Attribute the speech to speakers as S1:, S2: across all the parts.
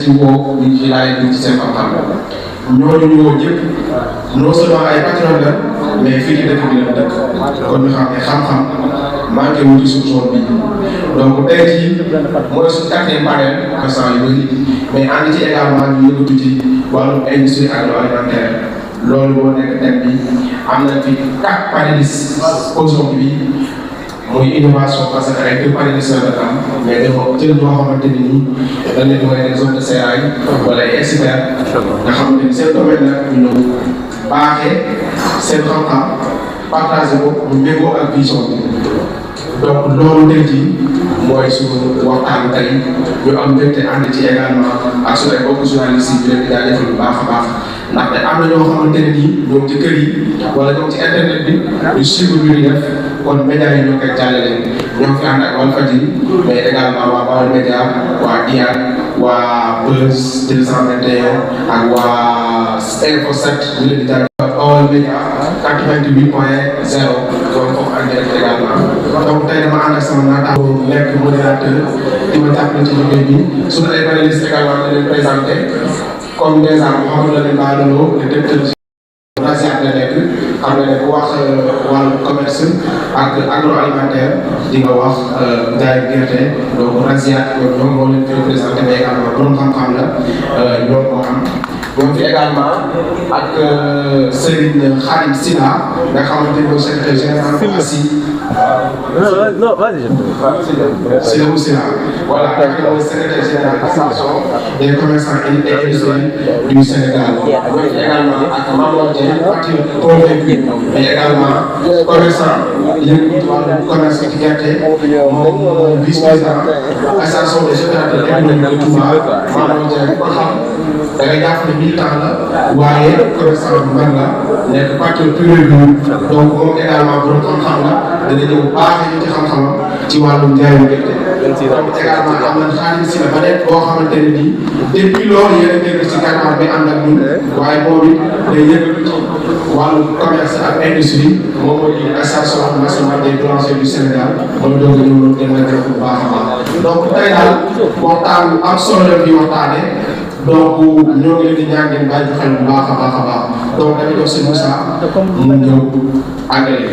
S1: ci woo ñu ci laaj bi ci seen xam-xam ñooñu ñu woo ñëpp non seulement ay patriotes la mais fii ci dëkk bi la dëkk kon ñu xam ne xam-xam manqué wu ci suñu zone bi donc tey jii mooy suñu quatrième panel instant yu bëri mais ànd ci également ñu yëngatu ci wàllum industrie agroalimentaire loolu moo nekk thème bi am na fi 4 panélistes aujourd'hui muy innovation parce que ay 2 panélistes la am mais dafa jël ñoo xamante ni nii dañ leen di woowee des zones de CA wala ay experts nga xamante ni seen domaine nag ñu ñëw baaxee seen xam-xam partagé ko mu méngoo ak vision bi donc loolu tey jii mooy suñu waxtaan tey ñu am mbégte ànd ci également ak suñu ay mbokku journalistes yi di leen di jaajëfal bu baax a baax ndaxte am na ñoo xamante ne nii ñoom ci kër yi wala ñoom ci internet bi ñu suivre ñu di def kon média yi ñoo koy jàllale ñoo fi ànd ak Walfadjri mais également waa Baol Média waa Diane waa Buzz 221 ak waa Info 7 ñu leen di jaajëfal Baol Média 88.0 donc foofu ak direct également donc tey dama ànd ak sama naataango nekk modérateur di ma jàppale ci liggéey bi suñu ay panélistes également di leen présenté comme déjà Mouhamadou Lamine Bara Lô le directeur raciat la nekk xam nga ne bu wax wàllu commerce ak agroalimentaire di nga wax njaay gerte donc raciat ñoom moo leen fi représenté mais également borom xam-xam la ñoo ko am ñoom fi également ak Serigne Khadim Sina nga xamante ni mooy secrétaire général ASI.
S2: Non, vas-y.
S1: Sina voilà ak mooy secrétaire général association des commerçants et industriels du Sénégal ñoom fi également ak Mamadou Dieng parti convaincu mais également commerçant yëngu ci wàllu commerce ci gerte moom vice président association des opérateurs économiques de Touba Mamadou Dieng ko xam da ngay jàpp ne militant la waaye commerçant bu mag la nekk parti pur donc moom également borom xam-xam la dana ñëw baaxee ñu ci xam-xamam ci wàllum njaayum gerte donc également am na xaalis si la ba nekk boo xamante ne nii depuis loolu yéen a dégg ci gànnaar bi ànd ak ñun waaye boobu it day yëngatu ci wàllu commerce ak industrie moom mooy di association nationale des boulangers du Sénégal moom doog a ñëw gën a def bu baax a baax donc tey daal waxtaan am solo la fi waxtaane donc ñoo ngi leen di ñaan ngeen bàyyi xel bu baax a baax a baax donc dañuy jox seen Moussa mu ñëw àggale.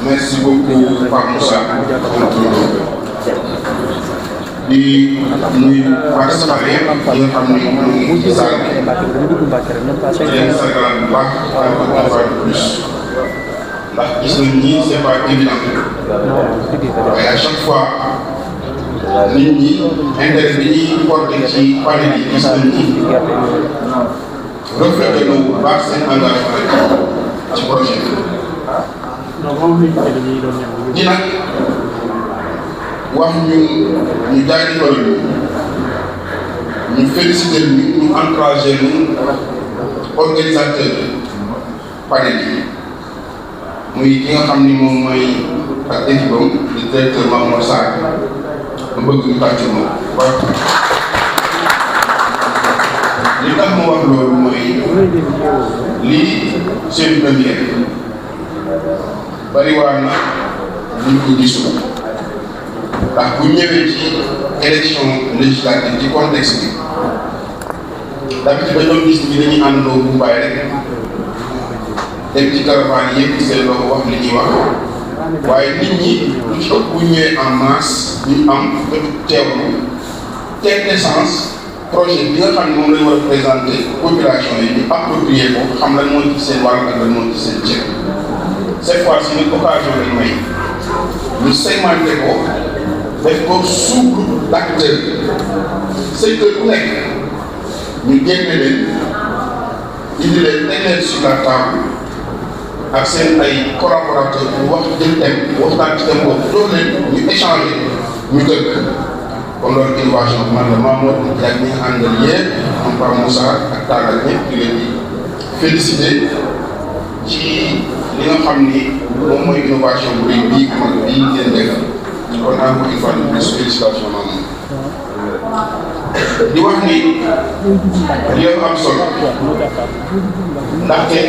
S3: Merci beaucoup Pape Moussa di nuyu participants yi nga xam ne ñu ngi ci salle bi di leen sargal bu baax encore une fois de plus ndax gis nañ ni c'est pas évident waaye à chaque fois nit ñi intérêt bi ñuy porté ci panel yi gis nañ ni reflété na bu baax seen engagement ci projet bi di nag wax ñu jaajëfal ñu féliciter ñu encourager ñu organisateur panel yi muy ki nga xam ni moom mooy ak équipe am di directeur Mamour Sarr ma bëgg ñu tàcc moom li tax ma wax loolu mooy lii seen première bari waa na ñu ko gisul ndax bu ñëwee ci élection législative ci contexte bi d'habitude dañoo gis ni dañuy àndandoo bu bàyyi rek dem ci caravane yëpp seen loxo wax li ñuy wax waaye nit ñi lu ci ëpp bu ñëwee en masse ñu am jotu teewlu quintessence projet bi nga xam ne moom lañ war a présenter population yi ñu approprier ko xam lan moo ci seen wàll ak lan moo ci seen ceeb cette fois-ci nag occasion lañ may ñu segmenté ko def ko sous-groupe d'acteurs secteur bu nekk ñu génne leen indi leen teg leen sur la table ak seen ay collaborateurs pour wax jël thème waxtaan ci thème boobu jox leen ñu échanger ñu tënk kon loolu innovation bi man la Mamadou Ndiaye ñi nga àndal yéen am Pa Moussa ak Talla ñëpp di leen di féliciter ci li nga xam ni moom mooy innovation bu rëy bii mag bii ngeen def kon encore une fois de plus félicitations Mamadou di wax ni li dafa am solo ndaxte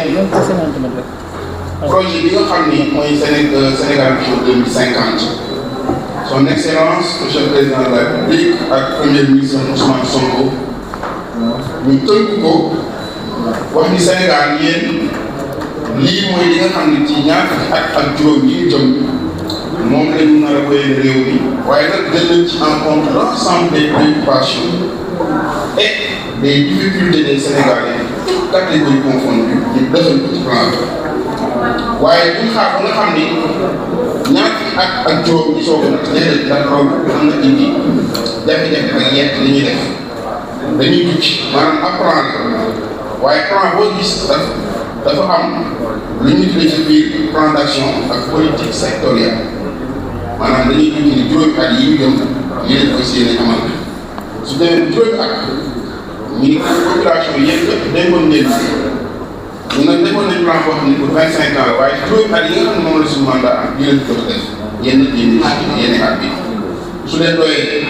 S3: projet bi nga xam ni mooy Sénégal pour 2050 son excellence monsieur le président de la République ak premier ministre Ousmane Sonko ñu tënk ko wax ni Sénégal yéen lii mooy li nga xam ne ci ñaar at ak juróom yi ñu jëm moom la ñu nar a koy réew mi waaye nag jël nañ ci en compte l'ensemble des préoccupations et des difficultés des Sénégalais toutes catégories confondues ñu defal ko ci plan bi waaye buñ xaar ba nga xam ni ñaar at ak juróom yi soog a nag déedéet ndax loolu am na indi jafe-jafe ak yett li ñuy def dañuy tukki maanaam apprendre waaye plan boo gis dafa am lu ñu tuddee ci biir plan d'action ak politique sectorielle maanaam dañuy tukki ni juróomi at yi ñu jëm ñu leen koy séenee amal su demee juróomi at ñu ngi population yi yëpp dénkoon leen ñu nag defoon nañ plan boo xam ne pour 25 ans waaye juróomi at yi nga xam ne moom la suñu mandat am ñu leen ko def yenn at bi su leen doyee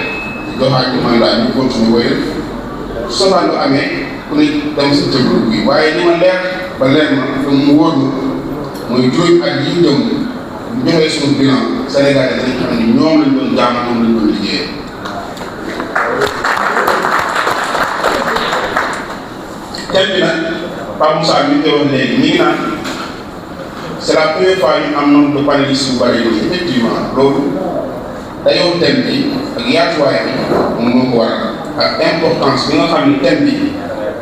S3: joxaat ñu mandat ñu continuer wéyal sofaan lu amee ku ne dem sa tëgg bi waaye li ma leer ba leer ma te mu wóor ma mooy juróomi at yi ñu jëm ñu joxee suñu bilan Sénégal dañu xam ne ñoom lañ doon jaam ñoom lañ doon liggéeyee. thème bi nag Pape Moussa mi ngi koy wax léegi mi ngi naan c'est la première fois ñu am nombre de panélistes bu bari nii effectivement loolu dayoo thème bi ak yaatuwaay bi moom moo ko waral ak importance bi nga xam ne thème bi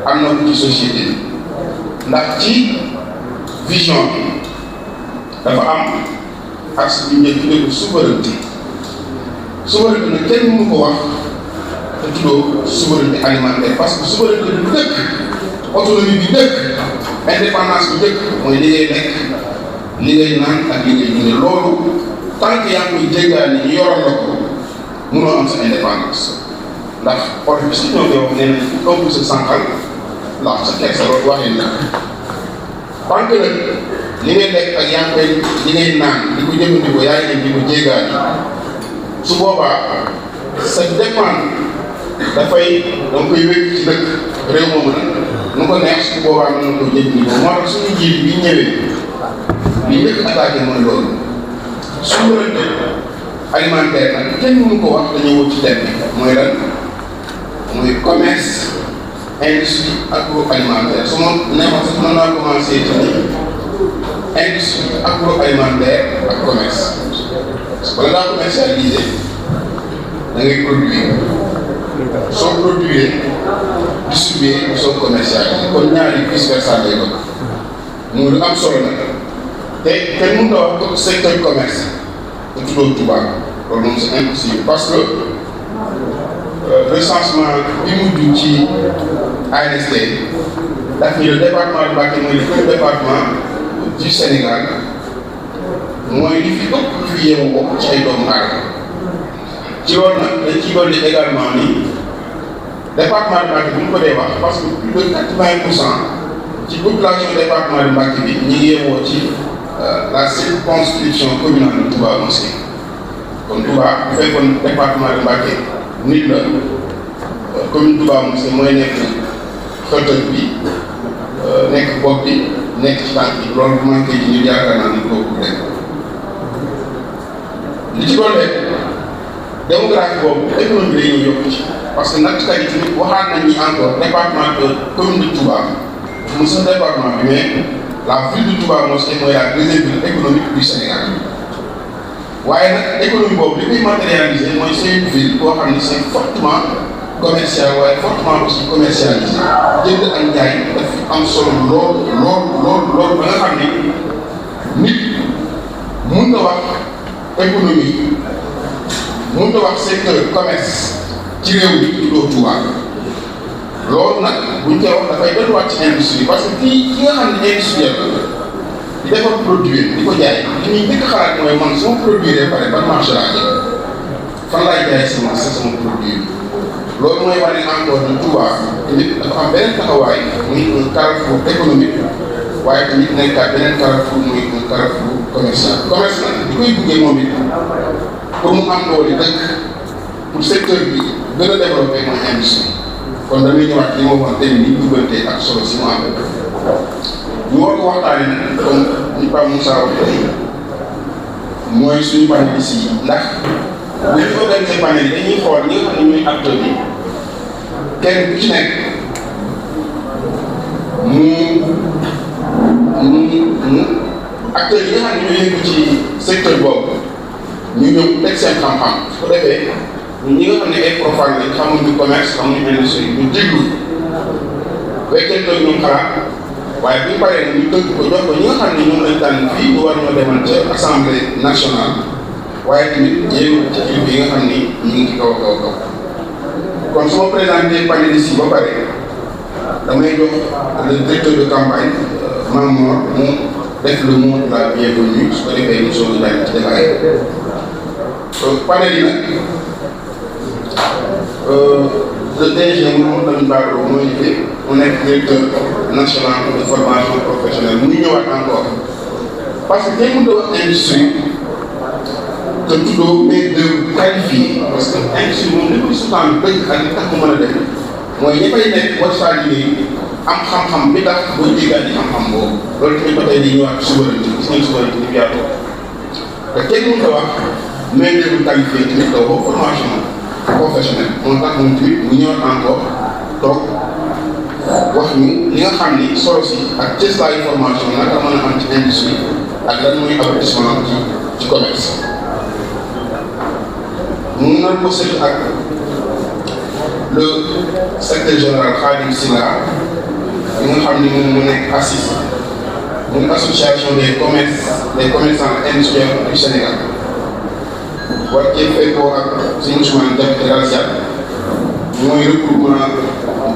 S3: am na ko ci société bi ndax ci vision bi dafa am axe bi ñu tuddee ko souveraineté nag kenn mënu ko wax te tuddoo souveraineté alimentaire parce que souveraineté bi dëkk autonomie bi dëkk indépendance bi dëkk mooy li ngay lekk li ngay naan ak li ngay dundee loolu tant que yaa ngi koy jéggaani ñu yoroon la ko mënoo am sa indépendance ndax projet bi si ñoo koy wax nee nañ ku ëmb sa sànqal ndax sa kersa loolu waxee na tant que nag li ngay lekk ak yaa ngi koy li ngay naan di ko jëfandikoo yaa ngi di ko jéggaani su boobaa sa dépend dafay da nga koy wékk ci dëkk réew moomu nag nu ko neex su boobaa mën na ko jëfandikoo moo tax suñu jiit bi ñëwee li njëkk attaqué mooy loolu souveraineté alimentaire nag kenn mënu ko wax dañoo wut ci thème bi mooy lan mooy commerce industrie agroalimentaire su ma nee ma sax mën naa commencé ci industrie agroalimentaire ak commerce bala ngaa commercialiser da ngay produire soo produire distribuer soo commercialiser kon ñaari vice versa lay doon mu lu am solo nag te kenn mënut a wax secteur commerce te tuddoo Touba loolu moom c'est impossible parce que recensement bi mujj ci ANSD daf ni le département de Mbacké mooy le premier département du Sénégal mooy li fi ëpp fi yeewu bokk ci ay doomu aadama ci loolu nag dañ ciy dolli également ni département de Mbacké bu ñu ko dee wax parce que plus de 80% ci population département de Mbacké bi ñu ngi yeewoo ci la circonscription communale de Touba Mosquée kon Touba bu fekkoon département de Mbacké nit la commune Touba Mosquée mooy nekk xëtëj bi nekk bopp bi nekk ci tànk bi loolu bu manqué ci nit yaakaar naa ni kooku rek li ci doon rek démographie boobu économie bi day ñëw yokku ci parce que nattkat yi tamit waxaat nañ ni encore département de commune de Touba mu sa département bi mais la ville de Touba Mosquée mooy la deuxième ville économique du Sénégal waaye nag économie boobu li koy matérialiser mooy c'est une ville boo xam ne c'est fortement commercial waaye fortement aussi commercialisé jënd ak njaay daf am solo lool ba nga xam ne nit mun na wax économie mun na wax secteur commerce ci réew mi tuddoo Touba loolu nag buñ koy wax dafay delluwaat ci industrie parce que ki nga xam ne industriel di defar produit di ko jaay li ñuy njëkk xalaat mooy man sama produit ba pare ban marché laa jël fan laay jaay sama produit loolu mooy wane encore ne Touba tamit dafa am beneen taxawaay muy un carrefour économique waaye tamit nekkaat beneen carrefour muy un carrefour commercial commerce nag di koy buggee moom it pour mu am doole dëkk pour secteur bi gën a développé mooy industrie kon damay ñëwaat li ma waxoon thème bi jubante ak solo si mu am ñu war ko waxtaanee nag comme ni Pape Moussa waxee mooy suñu panélistes yi ndax bu ñu organiser panel yi dañuy xool ñi nga xam ne ñooy acteurs yi kenn ku ci nekk mu acteurs yi nga xam ne ñoo yëngu ci secteur boobu ñu ñëw teg seen xam-xam su ko defee ñi nga xam ne ay profane lañ xamuñu commerce xamuñu industrie ñu déglu weccantoo ñoom xalaat waaye bu ñu paree nag ñu tënk ko jox ko ñi nga xam ne ñoom lañ tànn fii ñu war ñoo demal ca assemblée nationale waaye tamit yéen ci kilifa yi nga xam ni ñu ngi ci kaw a kaw a kaw kon su ma présenté panélistes yi ba pare damay jox le directeur de campagne Mamour mu def le mot de la bienvenue su ko defee ñu soog a daal ci détail panel yi nag le DG Mouhamadou Lamine Bara mooy liggéey mu nekk directeur national de formation professionnelle mu ngi ñëwaat encore parce que tey mënut a wax industrie te tuddoo mais de qualifié parce que industrie moom li koy sutaan dëgg ak li tax mu mën a def mooy ñi fay nekk war saa liggéey am xam-xam bi tax boo jéggaat di xam-xam boobu loolu tamit ba tey di ñëwaat souveraineté gis ngeen souveraineté ni mu yaatoo te kenn mënut a wax mais de qualifié tamit doo ko formation professionnel moo tax moom tamit mu ñëwaat encore toog wax ñu li nga xam ni solo si ak cëslaayu formation naka mën a am ci industrie ak lan mooy aboutissement ci commerce. mu nar ko seet ak le secrétaire général Khadim Silla bi nga xam ni moom mu nekk ACIS muy association des commerçants industriels du Sénégal. war cee fekkoo ak suñu Ousmane Diakhaté Raziat mooy regroupement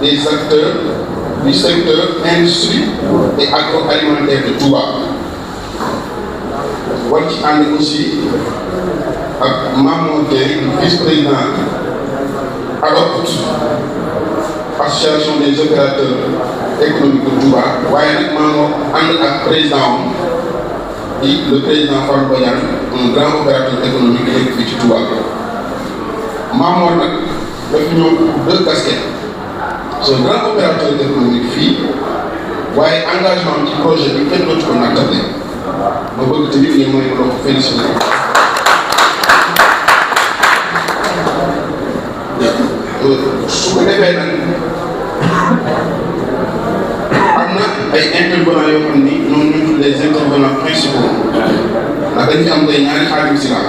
S3: des acteurs du secteur industrie et agroalimentaire de Touba war ci ànd aussi ak Mamour Gueye vice-président ADOPT association des opérateurs économiques de Touba waaye nag Mamour ànd ak président le président Fallou Badiane un grand opérateur économique nekk fii ci Touba Mamour nag dafa ñëw deux casquettes c'est un grand opérateur économique fii waaye engagement ci projet bi kenn dootu ko nattale ma bëgg tamit ngeen mooy ko félicité su ko defee nag am na ay intervenants yoo xam ni ñoom ñu tudd les intervenants principaux ndax dañu am tey ñaari Khadim Silla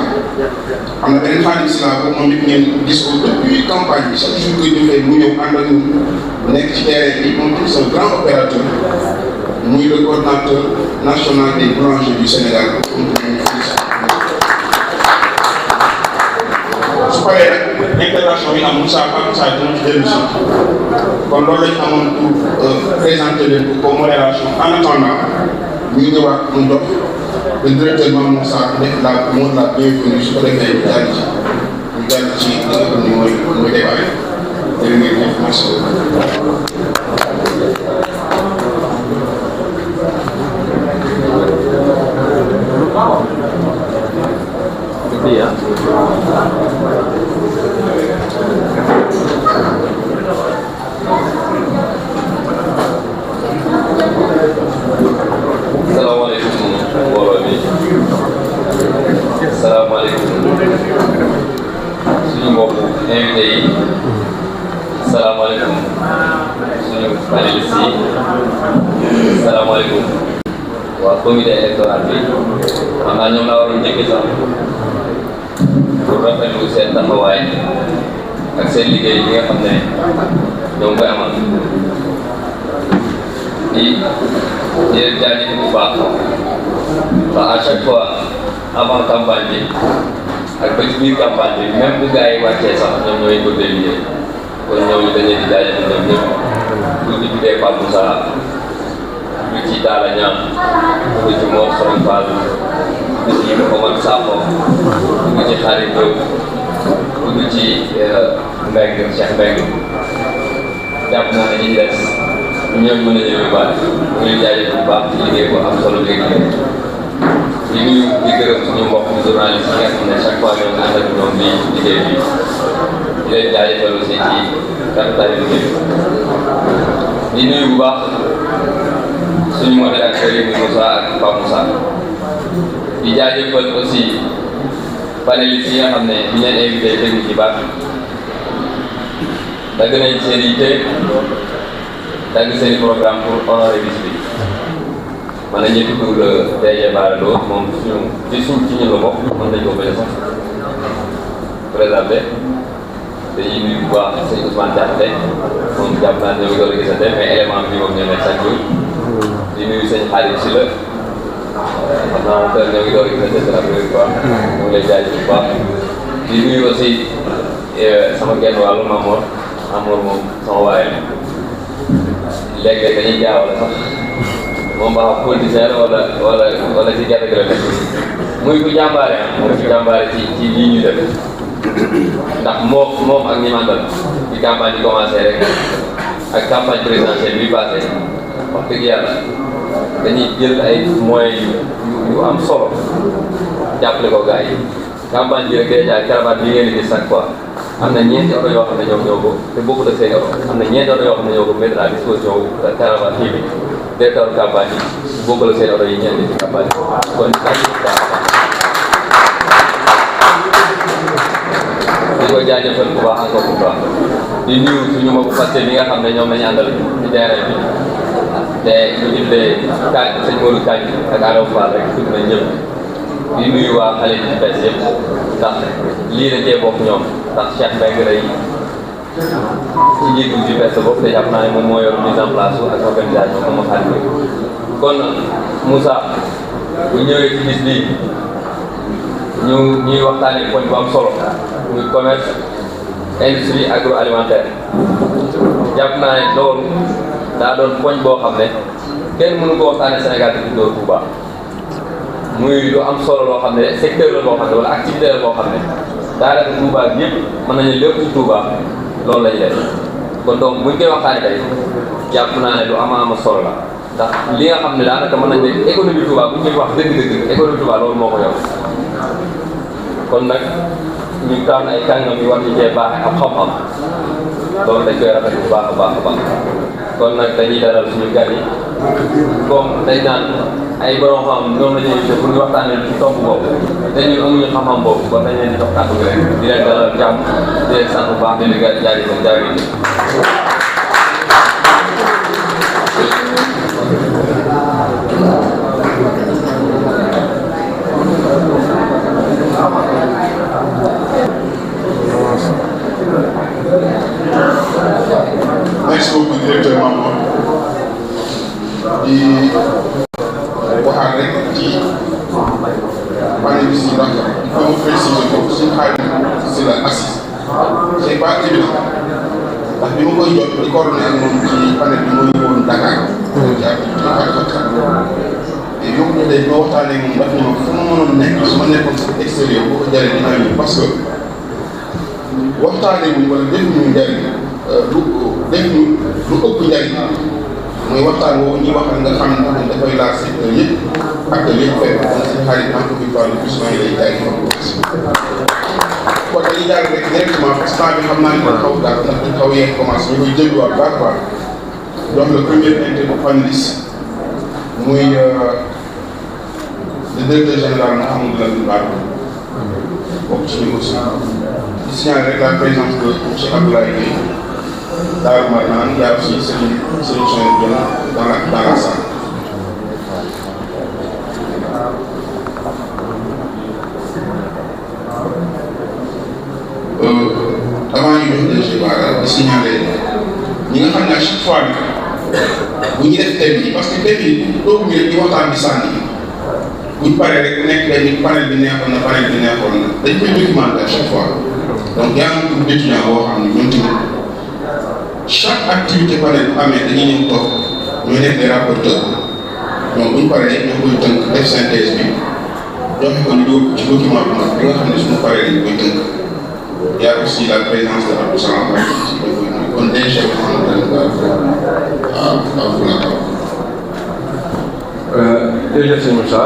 S3: am na beneen Khadim Silla boobu moom it ngeen gis ko depuis campagne bi chaque jour que ñu fay mu ñëw ànd ak ñun nekk ci terrain bi moom tamit c'est un grand opérateur muy le coordinateur national des boulangers du Sénégal. su paree nag intégration yi am Moussa dina ci dellu si kon loolu lañ amoon pour présenter leen ko modération en attendant ñu ñëwaat mu dox le directeur Mame Moussa def la mot de la bienvenue su ko defee ñu jàll ci li nga xam ni mooy débat yi jërë ngeen jëf merci
S4: salaamaaleykum mbooloo mi salaamaaleykum suñu mbokku invité yi salaamaaleykum suñu panélistes yi salaamaaleykum waa comité électoral bi xam naa ñoom laa waroon njëkk sax pour rafetlu seen taxawaay ak seen liggéey bi nga xam ne ñoo ngi koy amal di leen jaajëfal bu baax ndax à chaque fois avant campagne bi ak ba ci biir campagne bi même bu gars yi wàccee sax ñoom ñooy bëgg a liggéey kon ñooñu dañuy di jaajëfal ñoom ñëpp lu ci tuddee Pape Moussa lu ci Talla Niang lu ci Mor Soxna Fall lu ci Omar Sakho lu ci Xarit Diop lu ci Mbengue Cheikh Mbengue jàpp naa ne ñi ci des ñoom mën nañu leen baal ñu ngi jaajëfal bu baax ci liggéey bu am solo léegi di nuyu di gërëm suñu mbokk journaliste yi nga xam ne chaque fois ñoo ngi ànd ak ñoom di liggéey bi di leen jaajëfal aussi ci rafetaayu liggéey di nuyu bu baax suñu modérateur yi muy Moussa ak Pape Moussa di jaajëfal aussi panélistes yi nga xam ne bi leen invité technique yi baax dagg nañ seen yitte dagg seen programme pour honorer bis bi man la ñuy tudd DG Bara Lo moom ci ñun la bokk mën nañu ko bañ a sax présenté dañuy nuyu bu baax sëñ Ousmane Diakhaté moom jàpp naa ne ñoo ngi doon gisante mais élément bi moom ñoo nekk chaque jour di nuyu sëñ Xaadim si la xam naa moom ñoo ngi doon gisante c'est la première fois ñu ngi lay jaajëf bu baax di nuyu aussi sama genn wàllu Mamour moom sama waaye léeg-léeg dañuy jaawale sax moom baax politicien la wala ci gerte gi la nekk muy ku jàmbaare moom ci jàmbaare ci lii ñu def ndax moom ak ñi mandal ci campagne bi commencé rek ak campagne présidentielle bi passé wax dëgg yàlla dañuy jël ay moyens yu am solo jàppale ko gars yi campagne bi rek déjà caravane bi ngeen di gis chaque fois am na ñeenti oto yoo xam ne ñoom ñoo ko te bokkul ak seen oto am na ñeenti oto yoo xam ne ñoo ko mettre à disposition caravane kii bi directeur campagne yi bokkul ak seen oto yi ñeenti ci campagne bi kon di ko jaajëfal bu baax encore bu baax di nuyu suñu mbokku Pastef bi nga xam ne ñoom lañu àndal ci terrain bi te ñu tuddee sëñ Modou Kañ ak Adama Fall rek tudd nañ ñëpp di nuyu waa xale yi ci bees yëpp ndax lii la cee bokk ñoom ndax Cheikh Mbengue lay ci njiitu ci bees bopp te jàpp naa ne moom moo yor mise en place ak organisation comme ma xarit kon Moussa bu ñëwee ci bis bii ñuy waxtaanee poñ bu am solo muy commerce industrie agroalimentaire jàpp naa ne loolu daa doon poñ boo xam ne kenn mënu ko waxtaanee Sénégal di dóor Touba muy lu am solo loo xam ne secteur la boo xam ne wala activité la boo xam ne daanaka Touba bi yëpp mën nañu lépp ci Touba loolu la ñuy def kon donc buñ koy waxtaanee tey jàpp naa ne lu ama solo la ndax li nga xam ne daanaka mën nañu ne économie Touba bu ñuy wax dëgg-dëgg économie Touba loolu moo ko yor kon nag ñu tànn ay kàngam yi war ñu cee baaxee ak xam-xam loolu dañ koy rafetlu bu baax a baax a baax kon nag dañuy dalal suñu gan yi comme dañ naan ay borom xam ñoom la ñuy invité pour ñu waxtaanee ci tomb boobu te ñun amuñu xam-xam boobu kon dañ leen di jox kàddu gi rek di leen dalal jàmm di leen sant bu baax di leen jaajëfal jaajëfal.
S3: Merci beaucoup directeur Mamour di waxaat rek ci panélistes yi ndax il faut mu préciser ko suñu xaalis si la assise c'est pas évident ndax bi ma koy jot di coordonné ak moom ci panel bi mooy woon Dakar ci activité agriculture et yóbbu ñu tey boo waxtaanee moom daf ne ma fu ma mënoon nekk su ma nekkoon si extérieur boo ko jaree dinaa ñëw parce que waxtaanee wuñ wala defuñu njariñ lu ëpp njariñ mooy waxtaan woowu ñuy waxal nga xam ne dafay laal secteur yëpp ak yëpp fekk kon seen xarit encore une fois le plus souvent lay jaay kon dañuy jàll rek directement parce que temps bi xam naa ne dañ xaw daal ndax dañ xaw yéex commencé ñu koy jëluwaat baax baax donc le premier invité panéliste muy le directeur général Mouhamadou Lamine Bara bokk ci ñu aussi di signaler rek la présence de monsieur Abdoulaye Gueye Daaru Marnaan y a aussi solution dans la salle. Avant ñu jox DG Bara di signaler ñi nga xam ne à chaque fois bu ñu def thème yi parce que thème yi doogu ñu rek di waxtaan di sànni bu ñu paree rek nekk dañu panel bi neexoon na dañ koy documenter à chaque fois donc y a un groupe d'étudiants boo xam ne ñoom tamit chaque activité panel bu amee dañuy ñëw toog ñooy nekk des rapporteurs donc bu ñu paree ñoo koy tënk def synthèse bi joxe ko ñu yóbbu ci document bi nga xam ne suñu paree dañ koy tënk y a aussi la présence de Abdou Salam kon DG
S2: jërëjëf sëñ Moussa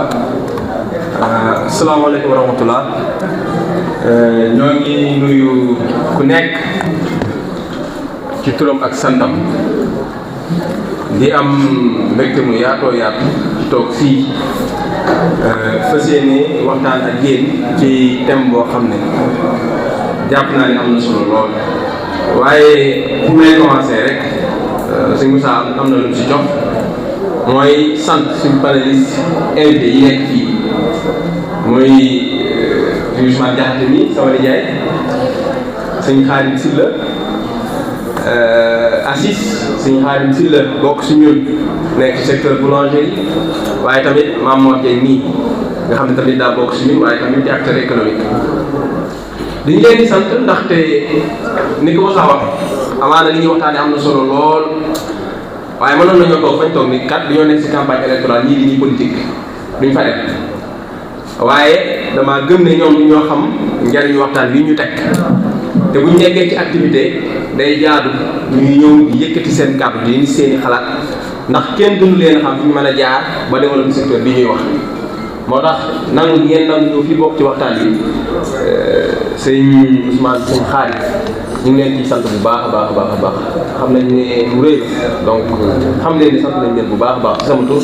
S2: asalaamaaleykum wa rahmatulah ñoo ngi nuyu ku nekk ci turam ak santam di am mbégte mu yaatoo yaatu toog fii fas yéene waxtaan ak yéen ci thème boo xam ne jàpp naa ne am na solo lool waaye fu may commencé rek sëñ Moussa am na lu mu si jox mooy sant suñu panéliste invité yi nekk fii mooy Ousmane Diakhaté mi sama nijaay sëñ Xaadim Silla Assis sëñ Xaadim Silla bokk si ñun nekk secteur boulangerie waaye tamit Mame Mor Dieng nii nga xam ne tamit daa bokk si ñun waaye tamit di acteur économique dañu leen di sant ndaxte ni ko Moussa wax amaana li ñuy waxtaanee am na solo lool waaye mënoon nañoo toog fañ toog ni kat dañoo nekk si campagne électorale ñii di ñuy politique duñ fa def waaye dama gëm ne ñoom ñoo xam njariñu waxtaan wi ñu teg te buñ nekkee ci activité day jaadu ñuy ñëw di yëkkati seen kàddu di indi seeni xalaat ndax kenn gënu leen xam fi ñu mën a jaar ba développer secteur bi ñuy wax moo tax nangu ngeen nangu ñëw fi bokk ci waxtaan bi sëñ Ousmane sëñ Xaadim ñu ngi leen ci sant bu baax a baax a baax a baax xam nañ ne mu rëy donc xam leen ni sant nañ leen bu baax a baax ci sama tur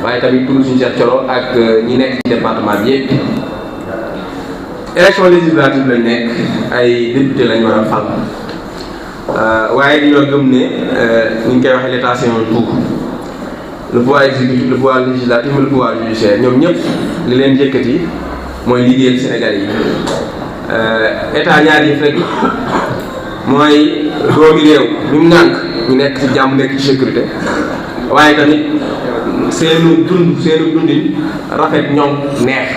S2: waaye tamit tur suñu Cheikh Thioro ak ñi nekk ci département bi yëpp. élection législative lañ nekk ay député lañ war a fal waaye dañoo gëm ne ni ñu koy waxee l'état c'est un tout le pouvoir exécutif le pouvoir législatif le pouvoir judiciaire ñoom ñëpp li leen yëkkati mooy liggéeyal Sénégal yi état ñaar yi rek mooy doomi réew ñu mu nànk ñu nekk ci jàmm nekk ci sécurité waaye tamit seenu dundin rafet ñoom neex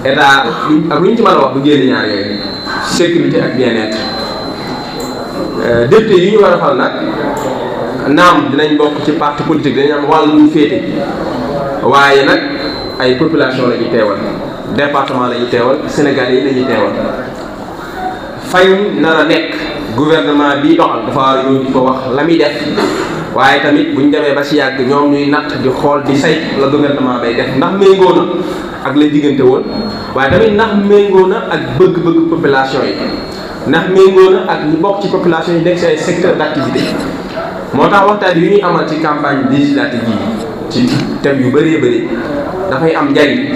S2: état ak lu ñu ci mën a wax bu génne ñaar yooyu sécurité ak bien-être député yi ñu war a fal nag naam dinañ bokk ci parti politique dinañ am wàllu ñu féete waaye nag ay population la ñuy teewal département la ñuy teewal Sénégalais yi la ñuy teewal fañ nar a nekk gouvernement bi doxal dafa war a ñëw di ko wax la muy def waaye tamit buñ demee ba si yàgg ñoom ñuy natt di xool di say la gouvernement bay def ndax méngoo na ak lay diggante woon waaye tamit ndax méngoo na ak bëgg-bëgg population yi ndax méngoo na ak ñu bokk ci population yi nekk ci ay secteur d'activité moo tax waxtaan yi ñuy amal ci campagne législative yi ci thème yu bëree bëri dafay am njariñ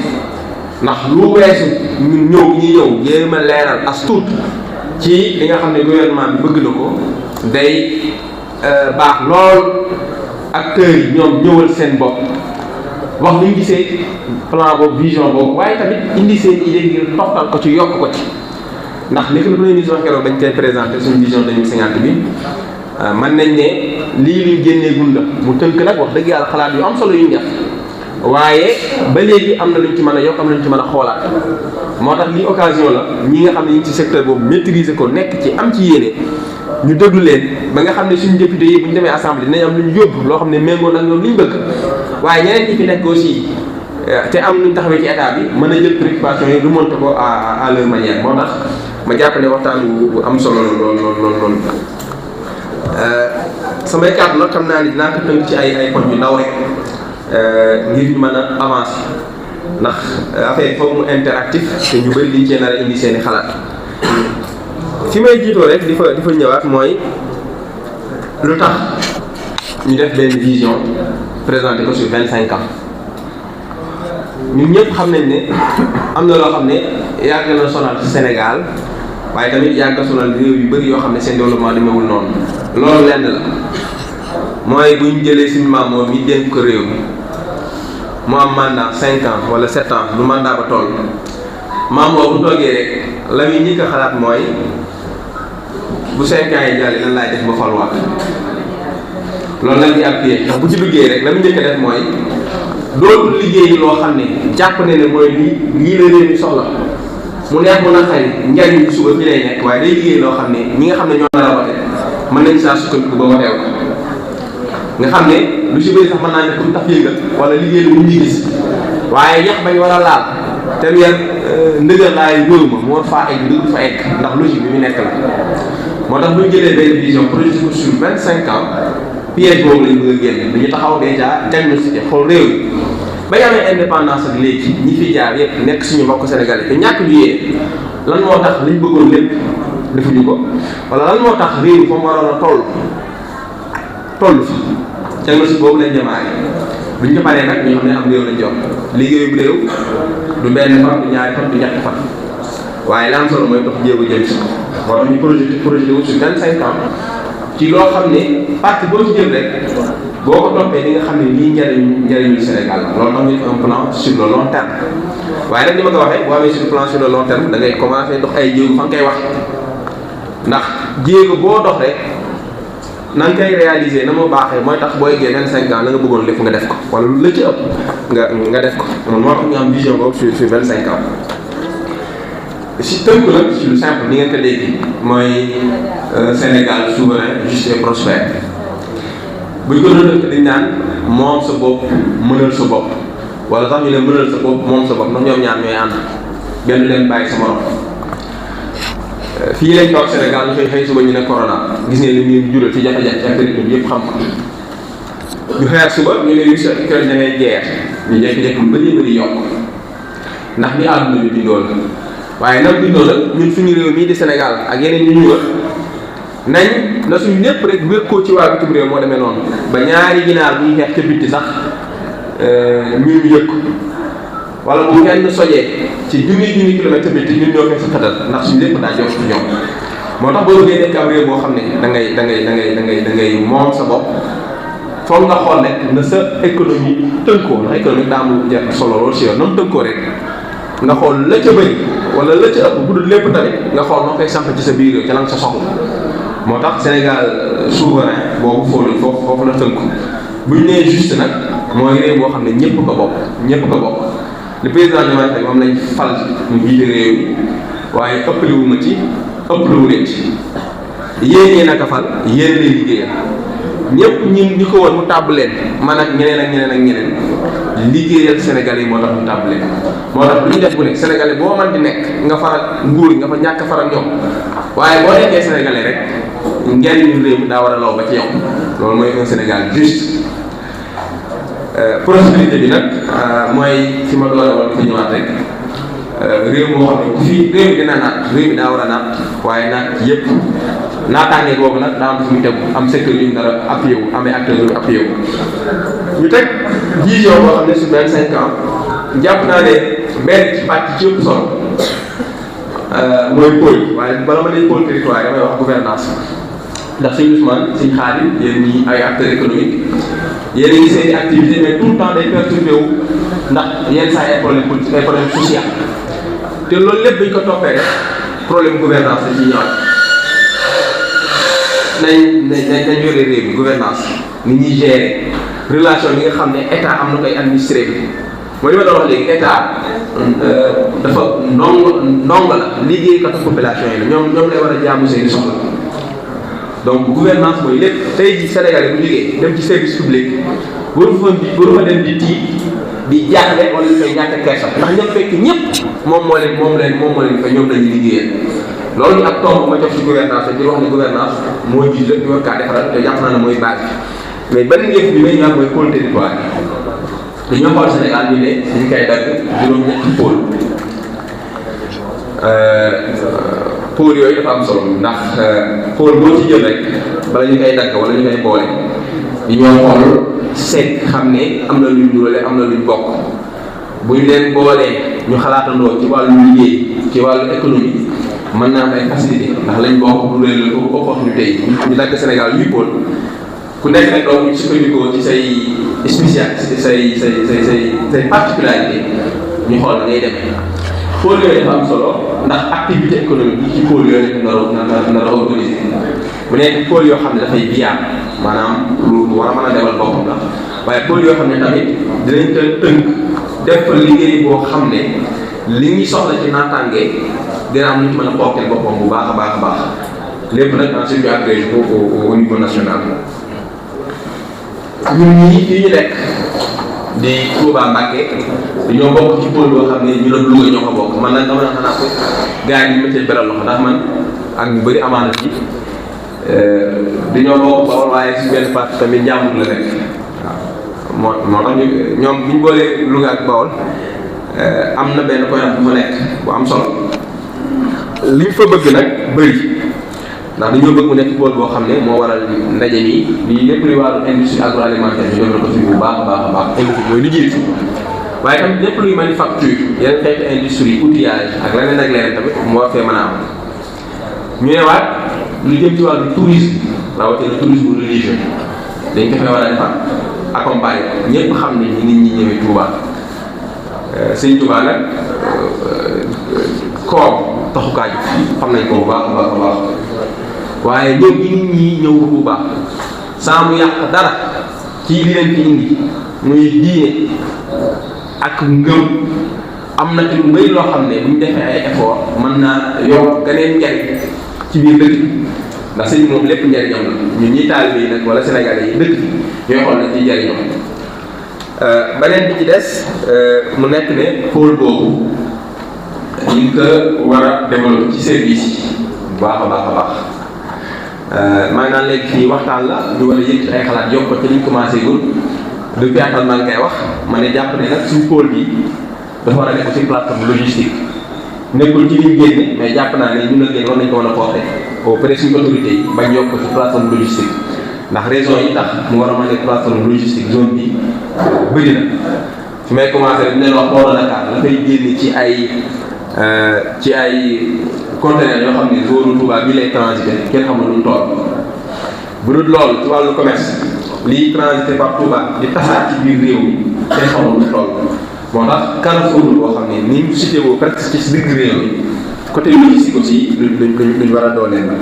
S2: ndax lu weesu ñun ñëw jéem a leeral as tuut ci li nga xam ne gouvernement bi bëgg na ko day baax lool acteurs yi ñoom ñëwal seen bopp wax lu ñu gisee plan boobu vision boobu waaye tamit indi seen idée ngir toftal ko ci yokk ko ci ndax li ko le premier ministre wax keroog bañ koy présenté suñu vision 2050 bi mën nañ ne lii luñ génnee gun la mu tënk nag wax dëgg yàlla xalaat yu am solo yu ñu def waaye ba léegi am na luñ ci mën a yokk am na luñ ci mën a xoolaat moo tax lii occasion la ñi nga xam ne ñu ngi ci secteur boobu maîtriser ko nekk ci am ci yéene ñu déglu leen ba nga xam ne suñu député yi bu ñu demee assemblée dinañ am lu ñu yóbbu loo xam ne méngoo nag ñoom li ñu bëgg waaye ñeneen ñi fi nekk aussi te am nuñ taxawee ci état bi mën a jël préoccupation yi remonté ko à leur manière moo tax ma jàpp ne waxtaan bu am solo lool samay kàddu nag xam naa ni dinaa ko tënk ci ay poñ yu ndaw rek ngir ñu mën a avancer ndax affaire foofu mu interactif te ñu bëri liñ cee nar a indi seen i xalaat fi may jiitoo rek di fa ñëwaat mooy lu tax ñu def benn vision présenté ko sur 25 ans ñun ñëpp xam nañ ne am na loo xam ne yàgg na sonal ci Sénégal waaye tamit yàgg na sonal réew yu bëri yoo xam ne seen développement demewul noonu loolu lenn la mooy bu ñu jëlee suñu maam moom yi dénk ko réew mi mu am mandat 5 ans wala 7 ans lu mandat ba toll maam boobu bu toogee rek la muy njëkk a xalaat mooy bu 5 ans yi jàllee lan laay def ba faluwaat loolu nag di ab pied ndax bu ci liggéey rek la muy njëkk a def mooy dootul liggéey loo xam ne jàpp ne mooy lii la réew mi soxla mu neex mu naqari njariñ bi suba fi lay nekk waaye day liggéey loo xam ne ñi nga xam ne ñoo nar a wote mën nañ saa sukkandiku ba woteew nga xam ne lu si bëri sax mën naa ne pour tax yëngal wala liggéey lu mu ñu gis waaye ñax bañ war a laal te weer ndëgër laay réew ma moo faa egg dëgg fa egg ndax logique bi mu nekk la moo tax bu ñu jëlee benn vision projet ko sur 25 ans piège boobu lañ bëgg a génn dañu taxaw déjà diagnostiqué xool réew mi bañ amee indépendance ak léegi ñi fi jaar yëpp nekk suñu mbokk sénégalais te ñàkk ñu yee lan moo tax liñ bëggoon lépp defuñu ko wala lan moo tax réew fa mu waroon a toll fa diagnostic boobu lañ jamaale buñ ko paree nag ñu xam ne am réew lañ jox liggéeyu réew du benn fan du ñaari fan du ñetti fan waaye la am solo mooy dox jéego jëm si moo tax ñu projet wu sur 25 ans ci loo xam ne parti boo ci jël rek boo ko toppee di nga xam ne lii njëriñu Sénégal la loolu tax ñu un plan sur le long terme waaye nag ni ma ko waxee boo amee sur le plan sur le long terme da ngay commencé dox ay jéego fa nga koy wax ndax jéego boo dox rek na nga koy réaliser na mu baaxee mooy tax boo eggee 25 ans la nga bëggoon lépp nga def ko wala la ci ëpp nga def ko moo tax ñu am vision boobu sur 25 ans si tënk nag ci lu simple ni ngeen ko dégg mooy Sénégal souverain juste et prospère bu ñu ko doon dëkk dañ naan moom sa bopp mënal sa bopp wala sax ñu ne mënal sa bopp moom sa bopp ndax ñoom ñaar ñooy ànd benn leen bàyyi sa morom fii lañ toog Sénégal ñu xëy suba ñu ne corona gis ngeen li muy jural ci jafe-jafe ak bi yëpp xam ñu xeer suba ñu ne Russie ak Ukraine da ngay guerre ñu jékki-jékki lu bëri yokk ndax ni àdduna bi bindoo la waaye nag bindoo la ñun suñu réew mii di Sénégal ak yeneen ñu ñu nañ na suñu lépp rek wékkoo ci waa bitim réew moo demee noonu ba ñaari ginaar bu ñu xeex ca bitti sax ñu yëkk wala bu kenn sojee ci junni kilomètre bitti ñun ñoo koy sa xatal ndax suñu lépp daa jox ci ñoom moo tax boo bëggee nekk am réew boo xam ne da ngay moom sa bopp foog nga xool rek na sa économie tënkoo ndax économie daa am solo lool si yoon na mu tënkoo rek nga xool la ca bëri wala la ca ëpp bu dul lépp tamit nga xool noo koy samp ci sa biir réew ca la nga sa soxla moo tax Sénégal souverain boobu foofu la tënku bu ñu nee juste nag mooy réew boo xam ne ñëpp ko bokk le président Diomaye Faye moom lañ fal mu jiite réew mi waaye ëppaliwu ma ci ëppaliwu leen ci yéen ñee naka fal yéen lay liggéeyal ñëpp ñi ko woon mu tàbb leen man ak ñeneen liggéeyal Sénégalais yi moo tax mu tàbb leen moo tax lu ñu def bu ne Sénégalais boo man di nekk nga faral nguur nga fa ñàkk faral ñoom waaye boo nekkee Sénégalais rek njariñu réew mi daa war a law ba ci yow loolu mooy un Sénégal juste prospérité bi nag mooy fi ma doole woon fa ñëwaat rek réew moo xam ne fii réew mi dina naat réew mi daa war a naat waaye naat yëpp naataange boobu nag daa am fu mu tegu am secteur yu ñu dara appuyé wu amee acteurs yu appuyé wu ñu teg vision boo xam ne sur 25 ans jàpp naa ne benn ci pàcc ci yëpp solo mooy pôle waaye bala ma ne pôle territoire damay wax gouvernance ndax suñu Ousmane suñu Xaadim yéen ñi ay acteurs économiques yéen a ngi seen i activité mais tout le temps day perturbé wu ndax yenn saa ay problème politique ay problème social te loolu lépp buñ ko toppee rek problème gouvernance la ciy ñëwaat nañ yore réew mi gouvernance ni ñuy gérer relation bi nga xam ne état am na koy administré bi mooy li ma doon wax léegi état dafa ndongo la liggéey katu population yi la ñoom lay war a jaamu seen soxla donc gouvernance mooy lépp tey jii Sénégalais bu liggéey dem ci service public waru fa dem di tiit di jaaxle wala ñu koy ñàkk kersa ndax ñoom fekk ñëpp moom moo leen fa ñoom lañu liggéeyal loolu ak tomb ma jox ci gouvernance di wax ne gouvernance moo jiit la ñu war kaa defaral te jàpp naa ne mooy base mais benn yëf bi may ñaan mooy pôle territoire yi dañoo xool Sénégal ñu ne dañu koy dagg juróom-ñetti pôle yooyu dafa am solo ndax pôle boo ci jël rek bala ñu koy dagg wala ñu koy boole di ñoo xool seet xam ne am na luñ ñuulale am na luñ bokk bu ñu leen boolee ñu xalaatandoo ci wàllu liggéey ci wàllu économie mën naa am ay facilité ndax lañ bokk bu leen la ko opportunité yi ñu dagg Sénégal 8 pôle ku nekk nag donc sukkandikoo ci say spécialité say particularité ñu xool ngay demee pôle yooyu dafa am solo ndax activité économique yi ci pôle yooyu nar a organisé bu nekk pôle yoo xam ne dafay viable maanaam lu war a mën a defal boppam la waaye pôle yoo xam ne tamit dinañ ko tënk def fa liggéey boo xam ne li ñuy soxla ci naataange dina am lu ñu mën a bokkeel boppam bu baax a baax lépp nag en circuit agrégé au niveau national. ñun ñii fii ñu nekk di Touba Mbacké dañoo bokk ci pôle boo xam ne ñu doon Louga ñoo ko bokk man nag dama na xanaa ko gars yi ñu ma cee beral loxo ndax man ak ñu bëri amaana ci dañoo bokk Bawol waaye si benn partie tamit njàmbur la nekk waaw moo tax ñoom bi ñu boolee Louga ak Bawol am na benn point bu fa nekk bu am solo li ñu fa bëgg nag bëri ndax dañoo bëgg mu nekk pôle boo xam ne moo waral ndaje mi lii lépp luy wàllu industrie agroalimentaire ñu doon ko fi bu baax a baax a baax industrie mooy lu jiitu waaye tamit lépp luy manufacture yeneen xeetu industrie outillage ak leneen tamit moo fee mën a am ñu ne waat lu jëm ci wàllu tourisme rawatina tourisme religieux dañ ko fee war a defar accompagner ñëpp xam ne nit ñi ñëwee Touba sëñ Touba nag koom taxukaay xam nañ ko bu baax a baax a baax waaye ñëw gi nit ñi ñëw Touba saa mu yàq dara ci li leen fi indi muy diine ak ngëm am na ci lu bëri loo xam ne bu ñu defee ay effort mën naa yokk geneen njariñ ci biir dëkk ndax sëñ moom lépp njariñam la ñun ñi taalibe yi nag wala sénégalais yi dëkk ñooy xool nañ ciy jariñoo beneen bi ci des mu nekk ne pôle boobu ñu ngi ko war a développer ci service yi bu baax a baax a baax maa ngi naan léegi fii waxtaan la ñu war a yëg ci ay xalaat yokk ko ci liñ commencé gul depuis atal maa ngi koy wax ma ne jàpp ne nag suñu pôle bi dafa war a nekk ci plateforme logistique nekkul ci liñ génne mais jàpp naa ne ñun la génn war nañ ko mën a porter auprès suñu autorité yi bañ yokk ko ci plateforme logistique ndax raison yi tax mu war a mën a nekk plateforme logistique zone bi bëri na su may commencé rek dinañ wax port de Dakar la fay génne ci ay conteneurs yoo xam ne zone Touba bi lay transité kenn xamul lu mu toll bu dul loolu ci wàllu commerce liy transité par Touba di tasaat ci biir réew mi kenn xamul lu mu toll moo tax Carrefour boo xam ne ni mu cité woo presque ci digg réew mi côté logistique aussi luñ war a dooleel la.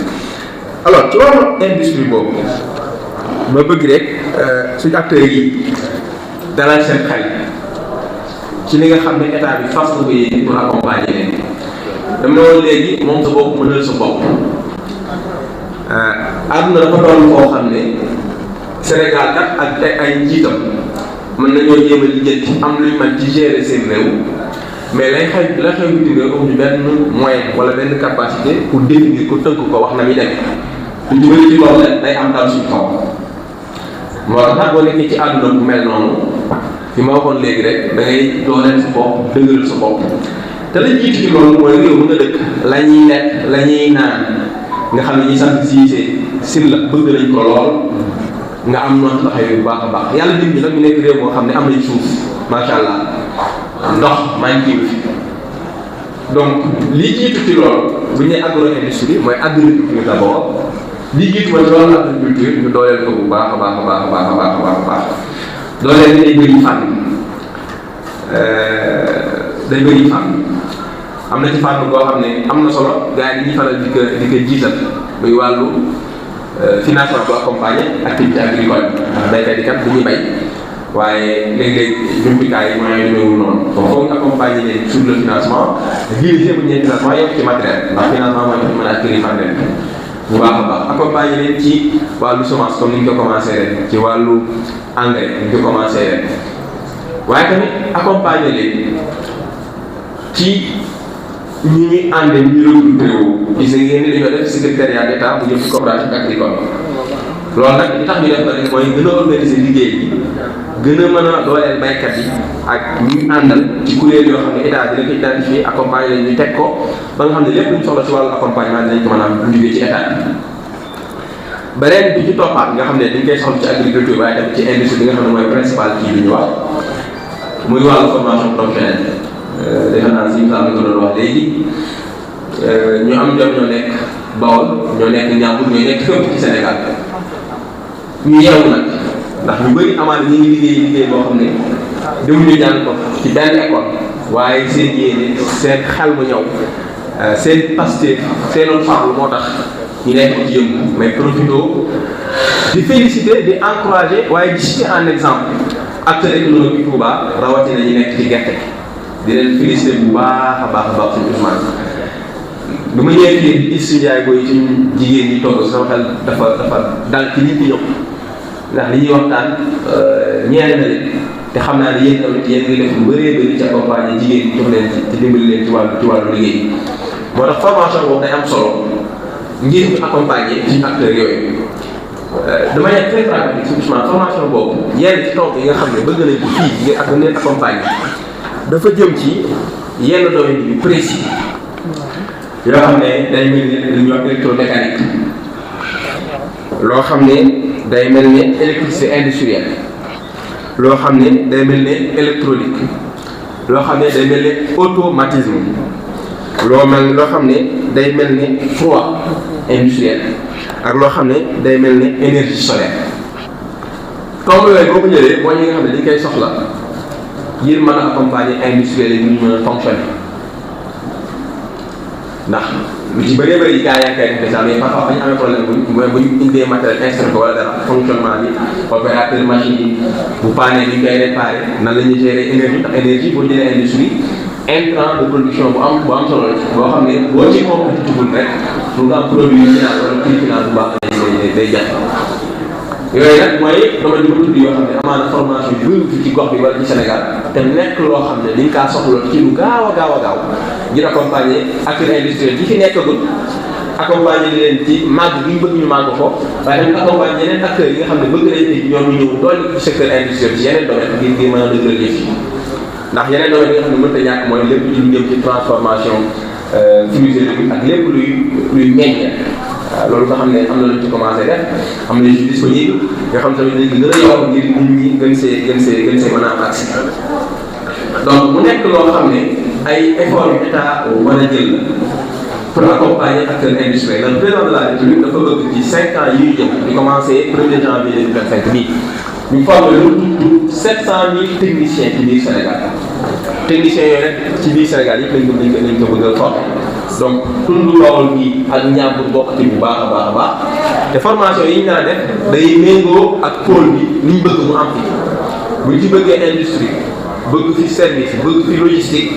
S2: alors ci wàllu industrie boobu ma bëgg rek suñu acteurs yi dalal seen xel ci li nga xam ne état bi fas ko yéene pour accompagner leen dama woon léegi moom sa bopp mënal sa bopp àdduna dafa doon foo xam ne Sénégal kat ak ay njiitam mën nañoo jéem a lijjanti am luñ mën ci gérer seen réew mais lay xew bitim réew amuñu benn moyen wala benn capacité pour définir ko tënk ko wax na muy dem lu ñu bëri ci loolu rek day am dal suñu kaw moo tax nag boo nekkee ci àdduna bu mel noonu fi ma waxoon léegi rek da ngay dooleel sa bopp dëgëral sa bopp te la jiitu ci loolu mooy réew mu nga dëkk la ñuy lekk la ñuy naan nga xam ne ñi sant siisee sin la bëgg nañ ko lool nga am noonu taxawee bu baax a baax yàlla nit ñi nag ñu nekk réew moo xam ne am nañ suuf macha allah ndox manqué wu fi donc li jiitu ci loolu bu ñu nee agro-industrie mooy agriculture d'abord li jiitu mooy loolu agriculture ñu dooleel ko bu baax a baax a baax a baax a baax a baax a baax dooleel day bëri fànn day bëri fànn am na ci fànn boo xam ne am na solo gars yi dañuy faral di ko jiital muy wàllu financement bu accompagné activité agricole ndax baykat yi kat du ñuy bay waaye léeg-léeg jumtukaay yi mooy ñëwul noonu donc foog accompagner leen sur le financement diriger bu ñu nee financement yëpp ci matériel ndax financement mooy tax mën a acquérir matériel bu baax a baax accompagner leen ci wàllu semence comme ni ñu ko commencé ren ci wàllu engrais ni ñu ko commencé ren waaye tamit accompagner leen ci ñi ñuy ànd ñu regroupé wu gis ngeen ni dañoo def secrétariat d'État bu jëm ci coopérative agricole loolu nag li tax ñu def ko rek mooy gën a organiser liggéey bi gën a mën a dooleel baykat yi ak ñi àndal ci kuréel yoo xam ne état dina ko identifier accompagner leen ñu teg ko ba nga xam ne lépp lu ñu soxla ci wàllu accompagnement dinañ ko mën a am bu jógee ci état bi. beneen bi ci toppaat nga xam ne dañ koy soxla ci agriculture waaye tamit ci industrie bi nga xam ne mooy principal kii bi ñu wax muy wàllu formation professionnelle. defe naa si misaal bi nga doon wax léegi ñu am jom ñoo nekk Bawol ñoo nekk Njàmbur ñoo nekk fépp ci Sénégal ñu yeewu nag ndax ñu bëri amaana ñu ngi liggéey boo xam ne demuñu jàng ko ci benn école waaye seen yéene seen xel mu ñëw seen pastef seenoon farlu moo tax ñu nekk ci yëngu mais profito di féliciter di encourager waaye di citer en exemple acteur économique Touba rawatina ñi nekk ci gerte di leen féliciter bu baax a baax suñu Ousmane bu ma ñëwee fii gis suñu jaay booy suñu jigéen ñi togg sama xel dafa dal ci nit ñi ñëw ndax li ñuy waxtaan ñeel na leen te xam naa ne yéen tamit yéen ngi def lu bëree bëri ci accompagner jigéen ñi jox leen ci dimbali leen ci wàllu liggéey moo tax formation boobu day am solo ngir ñu accompagner suñu acteurs yooyu de manière très pratique suñu formation boobu yenn ci tomb yi nga xam ne bëgg nañ ko fii ngir ak leen accompagner dafa jëm ci yenn domaine bi précis yoo xam ne day mel ni lu ñuy wax électromécanique loo xam ne day mel ne électricité industrielle loo xam ne day mel ne électronique loo xam ne day mel ne automatisme loo xam ne day mel ne froid industriel ak loo xam ne day mel ne énergie solaire tomb yooyu boo ko jëlee mooy ñi nga xam ne dañ koy soxla ngir mën a accompagner industriel yi ñu mën a fonctionner ndax lu ci bëree bëri gars yaa ngi koy def mais parfois dañu amee problème bu ñu indee matériel instrument wala dara fonctionnement bi opérateur machine yi bu paane bi ñu koy réparé nan la ñuy gérer énergie ndax énergie boo jëlee industrie intrant de production bu am solo boo xam ne boo ci compétitif rek pour nga am produit final wala prix final bu baax day jafe yooyu nag mooy domaine bi ma tudd yoo xam ne amaana formation yu bëri ci gox bi wala ci Sénégal te nekk loo xam ne dañ kaa soxla ci lu gaaw a gaaw ngir accompagner acteurs industriels yi fi nekkagul accompagner leen ci màgg bi ñu bëgg ñu màgg ko waaye tamit accompagner yeneen acteurs yi nga xam ne bëgg nañ ci ñoom ñu ñëw doole ci secteur industriel ci yeneen domaine ngir mën a dëgëral yëf yi ndax yeneen domaine yi nga xam ne mënta ñàkk mooy lépp ci lu jëm ci transformation fruits ak lépp luy meññ waaw loolu nga xam ne am na lu ci commencé def am na yu disponible nga xam tamit dañ ko gën a yokk ngir nit ñi gën see mën a am accès donc mu nekk loo xam ne ay efforts yu état mën a jël la pour accompagner acteurs industriels le président de la République dafa bëgg ci 5 ans yi jëm di commencé 1er janvier 2025 bii ñu formé lu tudd 700 000 techniciens ci biir Sénégal techniciens yooyu rek ci biir Sénégal yëpp lañ ko bëgg a former donc tund Bawol bi ak Njàmbur bokk ci bu baax a baax te formation yi ñu nar a def day méngoo ak pôle bi ni ñu bëgg mu am fi bu ñu ci bëggee industrie bëgg fi service bëgg fi logistique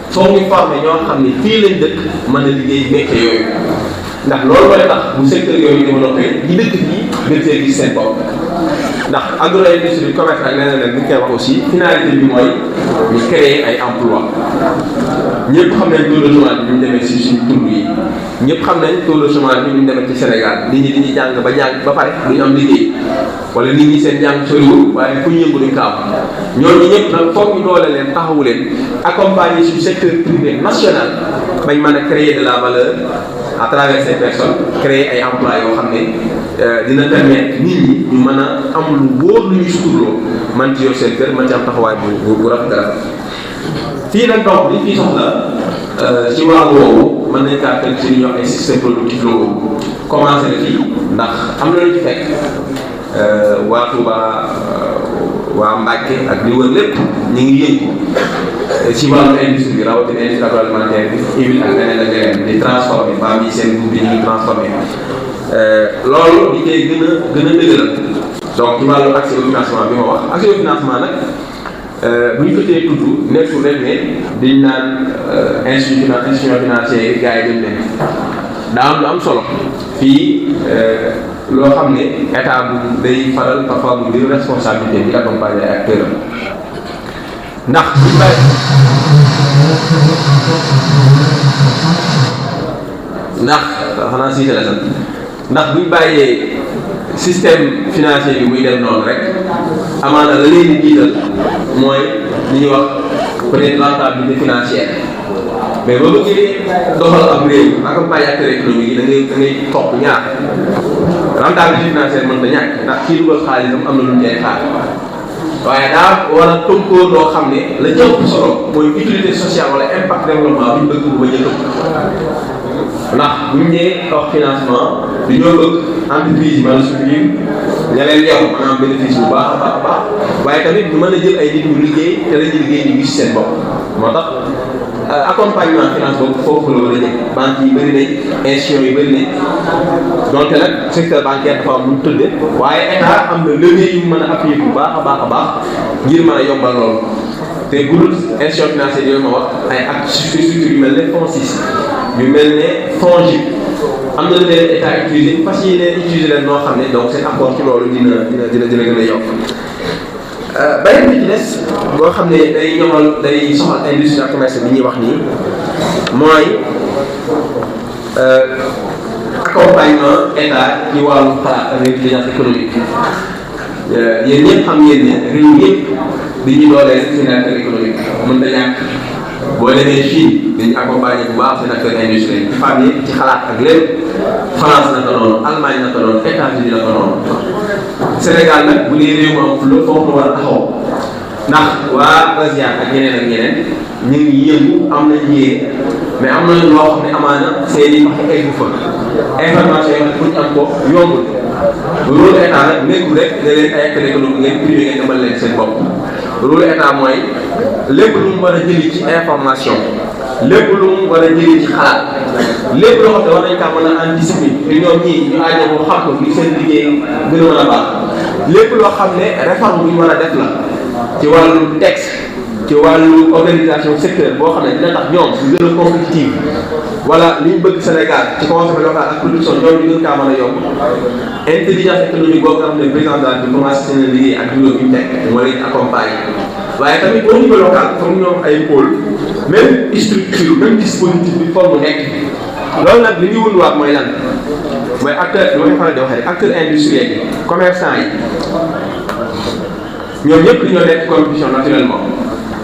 S2: foog ñu former ñoo xam ne fii lañ dëkk mën a liggéey métier yooyu ndax loolu mooy tax bu secteur yooyu développé ñi dëkk fii gën see gis seen bopp ndax agro-industrie commerce ak leneen li ñu koy wax aussi finalité bi mooy ñu créer ay emploi ñëpp xam nañ taux de chômage bi ñu demee si suñu tund yi ñëpp xam nañ taux de chômage bi ñu demee ci Sénégal nit ñi dañuy jàng ba pare duñu am liggéey wala nit ñi seen jàng soriwul waaye fu ñu yëngu duñ ko am ñooñu ñëpp nag foog ñu doole leen taxawu leen accompagner suñu secteur privé national bañ mën a créer de la valeur à travers ces personnes créer ay emplois yoo xam ne dina permettre nit ñi ñu mën a am lu wóor lu ñu suturloo man ci yor seen kër man ci am taxawaay bu rafet fii nag donc li fii soxla ci wàllu woowu mën nañ kaa tënk ci li ñuy wax ay système productif locaux commencé na fii ndax am na lu ci fekk waa Touba waa Mbacke ak li wër lépp ñu ngi yëngu ci wàllu industrie bi rawatina industrie agroalimentaire bi huile ak leneen di transformé ba mi seen groupe bi ñu ngi transformé loolu di koy gën a dëgëral donc ci wàllu accès au financement bi ma wax accès au financement nag bu ñu ko tee tudd nekkul rek ne diñ naan institution financier yi gars yi dañ leen daa am lu am solo fii loo xam ne état bu day faral parfois bu jël responsabilité bi accompagner ay acteurs am ndax xanaa siite la sax ndax buñ bàyyee système financier bi muy dem noonu rek amaana la leen di jiital mooy li ñuy wax peut-être rentabilité financière mais boo bëggee doxal am réew accompagner acteurs économiques yi da ngay topp ñaar rentabilité financière mën ta ñàkk ndax kii dugal xaalisam am na lu ñu cay xaar waaye daa war a tënkoo loo xam ne la jëpp solo mooy utilité sociale wala impact développement bu ñu bëgg bu bañ a tënk ndax bu ñu nee wax financement dañoo bëgg entreprise yi mën a subir ña leen yow maanaam bénéfice bu baax a baax waaye tamit ñu mën a jël ay nit ñu liggéey te la ñuy liggéey ñu gis seen bopp moo tax accompagnement finance boobu foofu la war a jëm banques yi bëri nañ institutions yi bëri nañ donc nag secteur bancaire dafa am lu mu tëddee waaye état am na levier yu mën a appuyer bu baax a baax ngir mën a yombal loolu te bu dul institution financière yooyu ma wax ay ak structure yu mel ne FONSIS yu mel ne FONGIP am na leen état utilisé fas yéene utiliser leen noo xam ne donc seen apport ci loolu dina gën a yokk. beneen bi ci des boo xam ne day soxal industrie ak commerce bi ñuy wax nii mooy accompagnement état ci wàllu xalaat ak intelligence économique yéen ñëpp xam ngeen ne réew yëpp dañuy dooleel seen acteur économique mën na ñàkk boo demee Chine dañuy accompagner bu baax seen acteur industriel ci fànn yi ci xalaat ak lépp France naka noonu Allemagne naka noonu États-Unis naka noonu Sénégal nag bu dee réew mu am fu la foofu la war a taxaw ndax waa Asia ak ñeneen ak ñeneen ñu ngi yëngu am nañ yéene mais am na loo xam ne amaana seeni wax eggu fa information yi pour ñu am ko yombul loolu état nag nekkul rek ne leen ay acteurs économiques ngeen privé ngeen demal leen seen bopp loolu état mooy lépp lu mu war a jëli ci information lépp lu mu war a jëli ci xalaat lépp loo xam ne war nañ kaa mën a anticiper te ñoom ñii ñu aajoo xam ko ngir seen liggéey gën a mën a baax lépp loo xam ne réforme bu ñu mën a def la ci wàllu texte ci wàllu organisation secteur boo xam ne dina tax ñoom su gën a compétitive wala li ñu bëgg Sénégal ci consommé local ak production ñoom ñu gën kaa mën a yomb intelligence économique boo xam ne président de la République commencé seen liggéey ak bureau bi ñu teg moo leen accompagner waaye tamit au niveau local comme ñoom ay pôle même structure même dispositif bi forme nekk loolu nag li ñuy wunduwaat mooy lan mooy acteur li ma faral di waxee acteur industriel yi commerçant yi ñoom ñëpp dañoo nekk compétition naturellement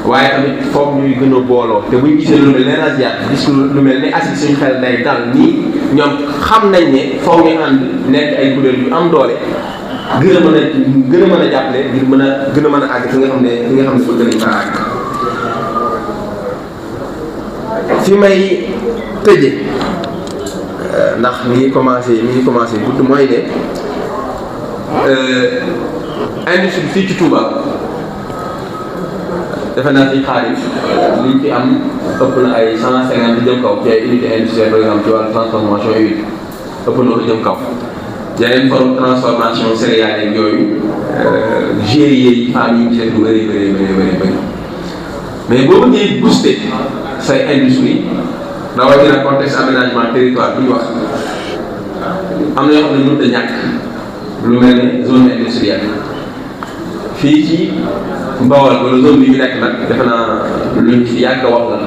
S2: waaye tamit foog ñuy gën a booloo te buñ gisee lu mel ne Asia gis lu mel ne Asie suñu xel day dal nii ñoom xam nañ ne foog ñu ànd nekk ay kuréel yu am doole gën a mën a jàppale ngir mën a gën a mën a àgg fi nga xam ne bëgg nañ fa àgg. fi may tëje ndax mi ngi commencé gudd mooy ne industrie fii ci Touba defe naa ci xaalis liñ fi am ëpp na ay 150 jëm kaw ci ay unité industrielle par exemple ci wàllu transformation huile ëpp na ko jëm kaw yeneen forme transformation céréales yeeg yooyu GIE yi femmes yi ñu ci def lu bëri mais boo bëggee booster say industrie rawatina contexte aménagement territoire bu ñu wax am na yoo xam ne mënut a ñàkk lu mel ne zone industrielle fii ci Mbawal wala zone bi ñu nekk nag defe naa luñ ci yàgg wax la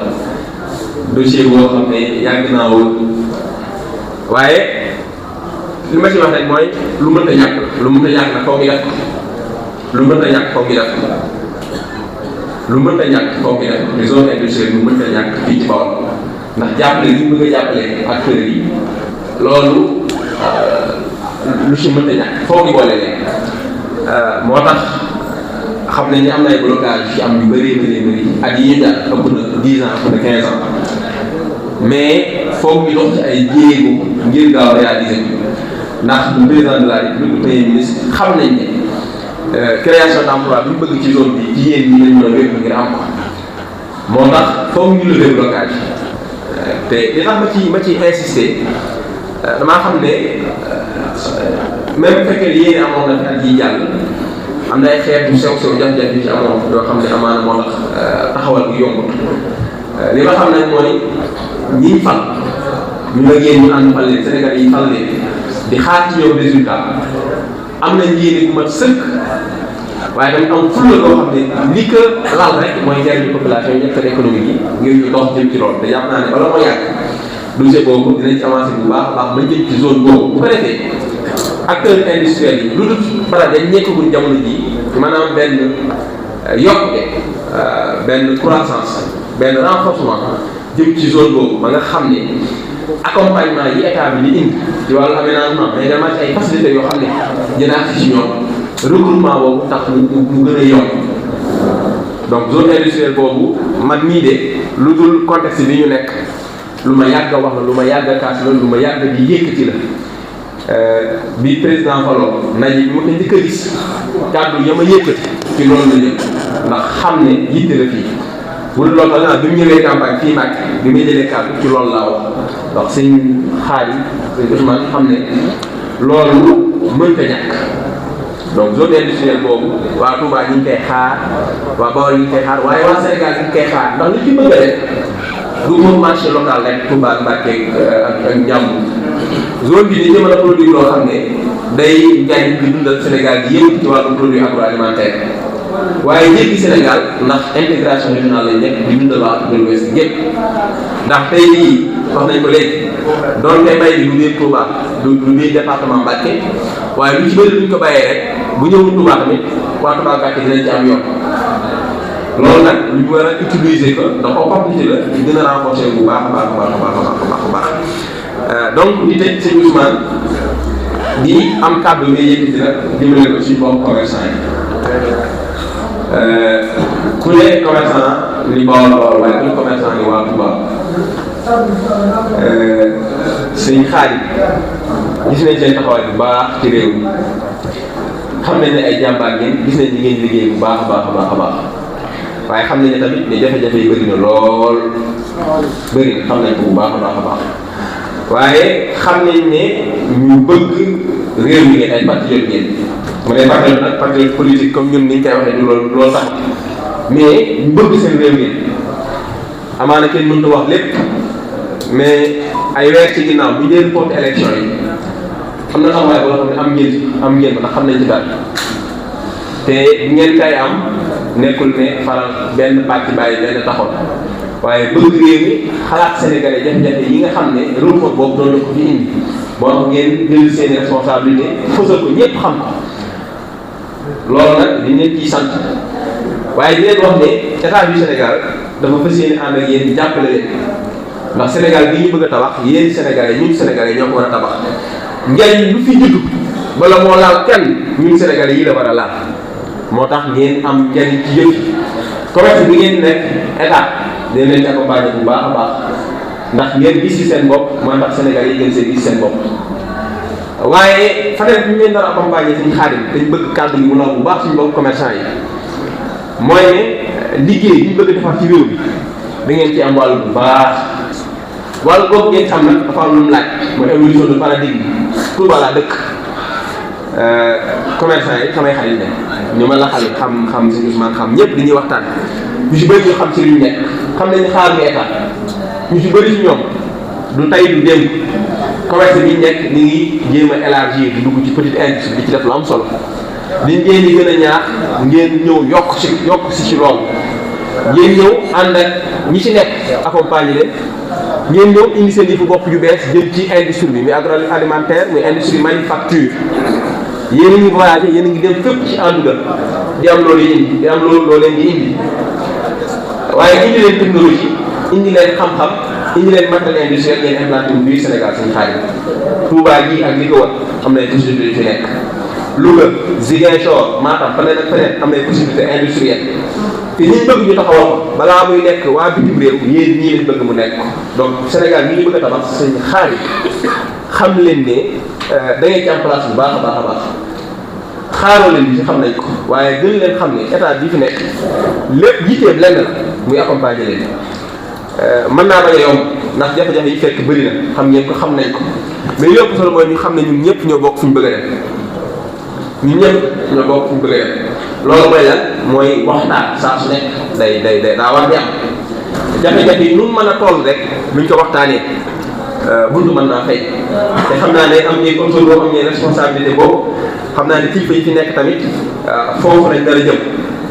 S2: dossier boo xam ne yàgg naa wóor waaye li ma ci wax rek mooy lu mënta ñàkk nag foog ñu def lu mënta ñàkk foog ñu def les zones industrielles lu mënta ñàkk fii ci Mbawal ndax jàppale li ñu bëgg a jàppale acteurs yi loolu lu ci mënta ñàkk foog ñu boole leen moo tax xam nañ ne am na ay blocage ci am yu bëri at yi ñu daal ëpp na 10 ans ëpp na 15 ans mais foog ñu dox ci ay jéego ngir gaaw réaliser ndax le président de la République le premier ministre xam nañ ne création d'emploi bi ñu bëgg ci zone bi ci yéen ñi lañ mën a wépp ngir am ko moo tax foog ñu lever blocage te li tax ma ci insister damaa xam ne même bu fekkee yéen amoon na fi at yi jàll am na ay xeetu sew jafe-jafe yu ci amoon yoo xam ne amaana moo tax taxawal gi yombut li ma xam nag mooy ñiñ fal ñu la yéen ñu ànd fal leen Sénégal yi fal leen di xaar ci ñoom résultat am nañ yéene bu mat sëkk waaye tamit am fulla loo xam ne li ko lal rek mooy njëriñu population yi acteurs économiques yi ngir ñu dox jëm ci loolu te jàpp naa ne bala moo yàgg dossier boobu dinañ ci avancé bu baax ba jëm ci zone boobu bu ko defee acteurs industriels yi lu dul bara dañ nekkaguñ jamono ji maanaam benn yokkute benn croissance benn renforcement jëm ci zone boobu ba nga xam ne accompagnement yi état bi di indi ci wàllu aménagement mais également ci ay facilités yoo xam ne jënaat ci ñoom regroupement boobu tax mu gën a yomb donc zone industrielle boobu man mii de lu dul contexte bi ñu nekk lu ma yàgg a wax la lu ma yàgg a kaas la lu ma yàgg di yëkkati la bi président Fallo nañ mu ko njëkk a gis kàddu ya ma yëkkati ci loolu la jëm ndax xam ne yitte la fii bu dul loolu daal bi mu ñëwee campagne fii nag bi muy jëlee kàddu ci loolu laa wax ndax sëñ xaar yi sëñ Ousmane xam ne loolu mënta ñàkk donc zone industrielle boobu waa Touba ñu ngi koy xaar waa Bawol ñu ngi koy xaar waaye waa Sénégal ñu ngi koy xaar ndax li ci bëgg a def du moom marché local rek Touba Mbacké ak Njàmbur zone bi dañu mën a produire loo xam ne day njariñ di dundal Sénégal gi yëpp ci wàllum produit agroalimentaire waaye jéggi Sénégal ndax intégration régionale lañ nekk di dundal waa Afrique de l'Ouest yëpp ndax tey jii wax nañ ko léegi doon tey bay bi du biir Touba du biir département Mbacké waaye lu ci bëri luñ ko bàyyee rek bu ñëwul Touba tamit waa Touba Mbacké dinañ ci am yoon loolu nag lu ñu war a utiliser ko ndax opportunité la di gën a renforcer bu baax a baax donc di tëj sëñ Ousmane di am kàddu ngay yëkkati nag dimbale ko ci bopp commerçant yi ku ne commerçant ni Bawol Bawol waaye ku ne commerçant ni waa Touba sëñ Xaadim gis nañ seen taxawaay bu baax ci réew mi xam nañ ne ay jàmbaar ngeen gis nañ ni ngeen liggéey bu baax a baax a baax a baax waaye xam nañ ne tamit ne jafe-jafe yi bëri na lool bëri na xam nañ ko bu baax a baax a baax waaye xam nañ ne ñu bëgg réew mi ngeen ay patriote ngeen mu ne patriote nag patriote politique comme ñun niñ koy waxee du loolu tax mais ñu bëgg seen réew ngeen amaana kenn mënut a wax lépp mais ay weer ci ginnaaw bu ñu dee porte élection yi am na taxawaay boo xam ne am ngeen ndax xam nañ ci dara te bu ngeen kay am nekkul ne faral benn parti bàyyi benn taxaw waaye bëgg réew mi xalaat sénégalais jafe-jafe yi nga xam ne report boobu doon na ko fi indi boo tax ngeen jël seen responsabilité fësal ko ñëpp xam ko loolu nag dañ leen ciy sant waaye di leen wax ne état du Sénégal dafa fas yéene ànd ak yéen jàppale leen ndax Sénégal bi ñu bëgg a tabax yéen sénégalais ñun sénégalais ñoo ko war a tabax njariñ lu fi judd bala moo laal kenn ñun sénégalais yi la war a laal moo tax ngeen am njariñ ci yëf commerce bi ngeen nekk état dina leen ci accompagner bu baax a baax ndax ngeen gis ci seen bopp mooy tax sénégalais yi gën see gis seen bopp waaye faneen bi ñu leen dara accompagner suñu xaadim dañ bëgg kàddu gi mu law bu baax suñu bopp commerçant yi mooy ne liggéey bi ñu bëgg defar ci réew bi da ngeen ci am wàllu bu baax wàllu boobu ngeen xam nag dafa am lu mu laaj mooy évolution de paradigme Touba laa dëkk commerçant yi samay xarit ne ñu mën la xale xam si Ousmane xam ñëpp dañuy waxtaan ñu si bëri ñu xam ci li ñu nekk xam nañu xaar nga état ñu si bëri ci ñoom du tay du démb commerce bi ñu nekk ni ngi jéem a élargir di dugg ci petite industrie di ci def lu am solo liñ ngeen di gën a ñaax ngeen ñëw yokk si loolu ngeen ñëw ànd ak ñi ci nekk accompagner leen ngeen ñëw indi seen yëfu bopp yu bees jëm ci industrie bi muy agroalimentaire muy industrie manufacture yéen a ngi voyagé yéen a ngi dem fépp ci àdduna di am loolu indi di am loolu leen di indi waaye indi leen technologie indi leen xam-xam indi leen matériel industriel ngeen implanté wu biir Sénégal suñu xaalis Touba gi ak li ko war am na ay possibilités yu fi nekk Louga Ziguinchor Matam feneen ak feneen am na ay possibilités industrielles te ñi bëgg ñu taxawal ko balaa muy nekk waa bitim réew yéen ñii lañ bëgg mu nekk donc Sénégal ñi ñu bëgg a tabax suñu xaalis xam leen ne da ngay ci am place bu baax a baax a baax xaaroo leen bi si xam nañ ko waaye gën leen xam ne état bi fi nekk lépp yitteem lenn la muy accompagner leen mën naa bañ a yomb ndax jafe-jafe yi fekk bëri na xam ngeen ko xam nañ ko mais lépp solo mooy ñu xam ne ñun ñëpp ñoo bokk fu ñu bëgg a dem ñun ñëpp ñoo bokk fu ñu bëgg a dem loolu mooy lan mooy waxtaan saa su nekk day daa war di am jafe-jafe yi nu mu mën a toll rek luñ ko waxtaanee buntu mën naa fay te xam naa ne am ngeen contrôle boo am ngeen responsabilité boobu xam naa ne kilifa yi fi nekk tamit foofu lañ dara jëm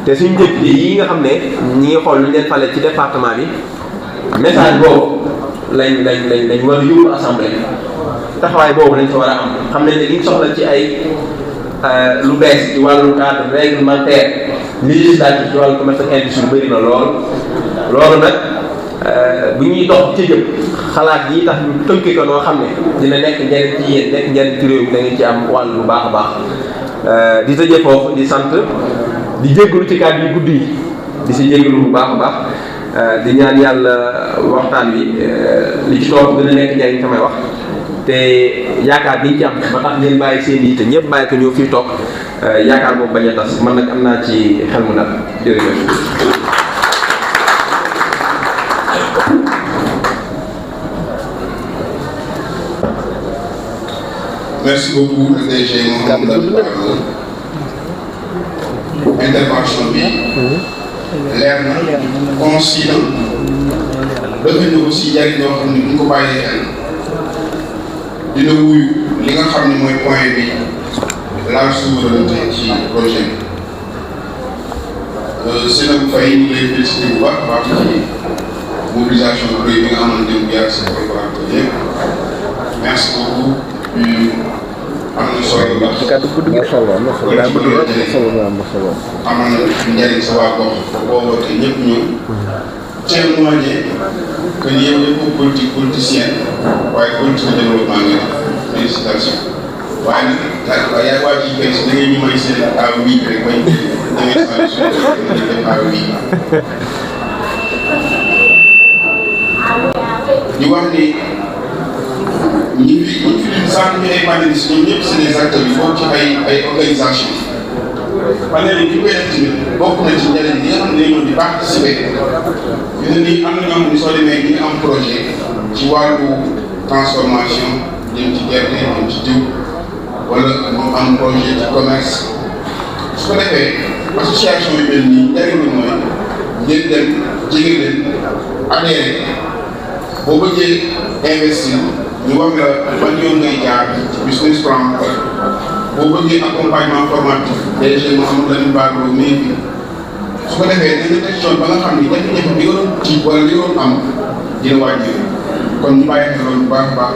S2: te suñu député yi nga xam ne ñi ngi xool lu ñu leen fale ci département bi message boobu lañ war a yóbbu assemblée taxawaay boobu lañ ko war a am xam nañ ne liñ soxla ci ay lu bees ci wàllu cadre réglementaire législatif ci wàllu commerce ak industrie bëri na loolu nag bu ñuy dox ci jëm xalaat yi tax ñu tënk ko noo xam ne dina nekk njëriñ ci yéen nekk njëriñ ci réew mi da ngeen ci am wàll bu baax a baax di tëjee foofu di sant di jéggalu ci kàddu yu gudd yi di si jéggalu bu baax a baax di ñaan yàlla waxtaan bi li ci toog gën a nekk njëriñ samay wax te yaakaar bi ñu ci am ba tax ngeen bàyyi seen yi te ñëpp bàyyi ko ñëw fii toog yaakaar boobu bañ a tas man nag am naa ci xel mu nag jërëjëf.
S3: Merci beaucoup DG Mouhamadou intervention bi leer na concis na dëgg na aussi njariñ yoo xam ne bu ñu ko bàyyee xel dina wuyu li nga xam ne mooy point bi la souveraineté ci projet bi Sénégal Faye ñu ngi lay félicité bu baax baax ci mobilisation de projet bi nga amoon démb bi ak seen collaborateurs yëpp merci beaucoup. am na solo bu baax.
S5: kàddu gudd gi solo am na solo daa bëgg rek solo nga am na solo.
S3: amoon na njëriñ sa waa gox boo wootee ñëpp ñëw témoigner que ni yow yëpp politique politicienne waaye politique de développement nga def félicitation waaye nag yaa waa ji kay si da ngay ñu may seen aw wii rek bañ da ngay solution def aw wii di wax ni ñi fi sànq ñu ay panélistes ñoom ñëpp c'est des acteurs yu bokk ci ay organisation panel yi ñu koy def tamit bokk na ci njëriñ li nga xam ne ñoom di participer ñu ne nii am na ñoo xam ne soo demee ñu am projet ci wàllu transformation jëm ci gerte jëm ci jiw wala moom am projet ci commerce su ko defee association yu mel nii njëriñ bi mooy ngeen dem jege leen adhéré boo bëggee investir ñu wax la ban yoon ngay jaar ci business plan boo bëggee accompagnement formatif DG Mouhamadou Lamine Bara mii bi su ko defee dañu teg yoon ba nga xam ni jafe-jafe bi nga doon tiit wala li nga doon am dina wàññi kon ñu bàyyi xel loolu bu baax a baax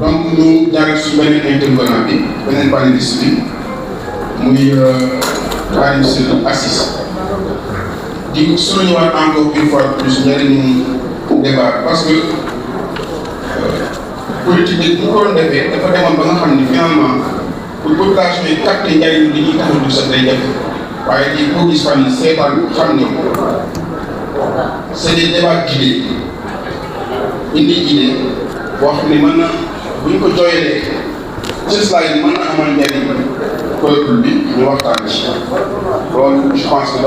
S3: donc ñu jaaree suñu beneen intervenant bi beneen panéliste bi muy Karim Sall Assis di souligner encore une fois plus njëriñu débat parce que politique bi bu ko doon defee dafa demoon ba nga xam ni finalement pour population yi capter njëriñ li ñuy taxaw du sax day jafe waaye di ko gis fan yi seetaan xam ni c'est des débats d'idées indi idée boo xam ne mën na bu ñu ko jooyalee cëslaay yi mën na amal njëriñ peuple bi ñu waxtaan ci loolu je pense que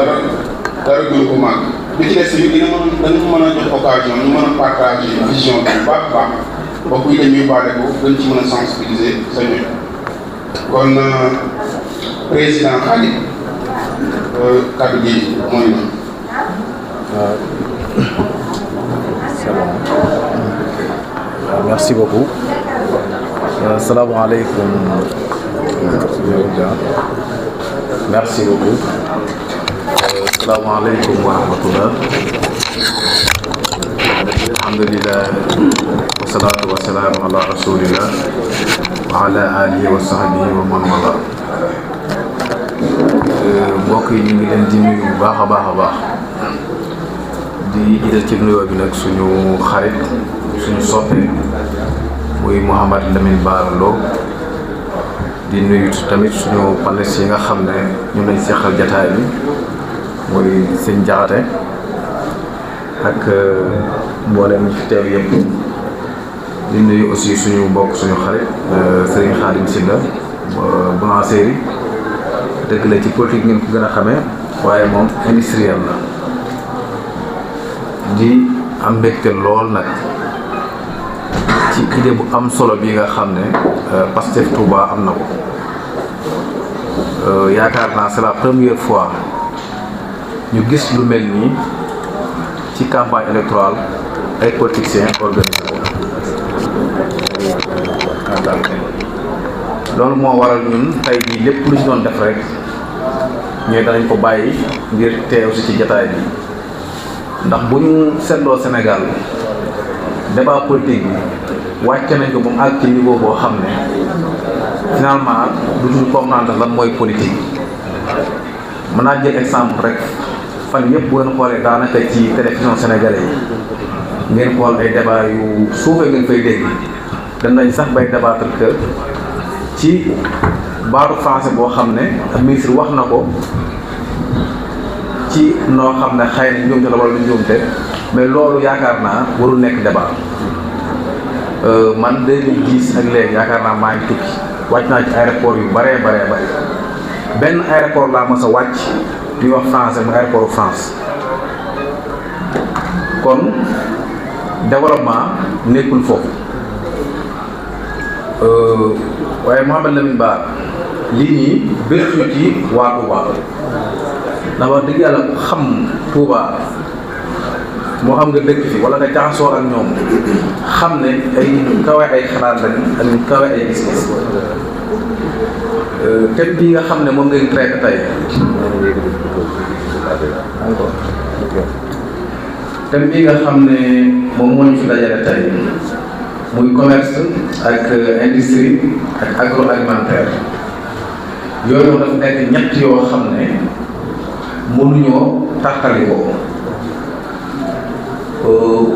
S3: dara gën ko màgg bi ci des bi dañu mën a jox occasion ñu mën a partager vision bi bu baax a baax ba kuy dem ñu baale ko gën ci mën a sensibiliser sa ñoom kon président Khalid kaddu gi mooy noonu.
S5: Merci beaucoup. Salaamaaleykum. Merci beaucoup. Salaamaaleykum wa rahmatullah. Alhamdulillah wa salaatu wa salaam ala rasulillah wa ala alihi wa sahbihi wa man wala. Mbokk yi ñu ngi leen di nuyu bu baax a baax a baax di jiital ci nuyoo bi nag suñu xarit suñu soppe muy Mouhamadou Lamine Bara di nuyu tamit suñu panélistes yi nga xam ne ñu lañ seqal jataay bi muy sëñ Jaxate ak mboolem fi teew yëpp di nuyu aussi suñu mbokk suñu xarit Serigne Khadim Sylla boulangerie dëgg la ci politique ngeen ko gën a xamee waaye moom industriel la di am mbégte lool nag ci idée bu am solo bi nga xam ne pastef Touba am na ko yaakaar naa c'est la première fois ñu gis lu mel nii ci campagne électorale ay politiciens organisé ko loolu moo waral ñun tey jii lépp lu ci doon def rek ñooy danañ ko bàyyi ngir teew si ci jataay bi ndax bu ñu seetloo Sénégal débat politique bi wàcce nañ ko ba mu àgg ci niveau boo xam ne finalement duñu comprendre lan mooy politique mën naa jël exemple rek fan yëpp bu ngeen xoolee daanaka ci télévision sénégalais yi ngeen xool ay débat yu suufee ngeen fay dégg dem nañ sax bay débattre que ci baatu français boo xam ne ministre wax na ko ci noo xam ne xëy na njuumte la wala lu njuumte mais loolu yaakaar naa warul nekk débat man 2010 ak léegi yaakaar naa maa ngi tukki wàcc naa ci aéroport yu bare benn aéroport laa mos a wàcc di wax français mu aéroport France kon développement nekkul foofu waaye Mouhamadou Lamine Bara lii nii bëri ci waa Touba ndax wax dëgg yàlla xam Touba moo xam nga dëkk fi wala nga jaxasoo ak ñoom xam ne ay kawe ay xalaat lañ ak ñu kawe ay gis-gis thème bii nga xam ne moom ngeen traité tey thème bii nga xam ne moom moo ñu fi dajale tey muy commerce ak industrie ak agroalimentaire yooyu dafa nekk ñett yoo xam ne mënuñoo tàqali ko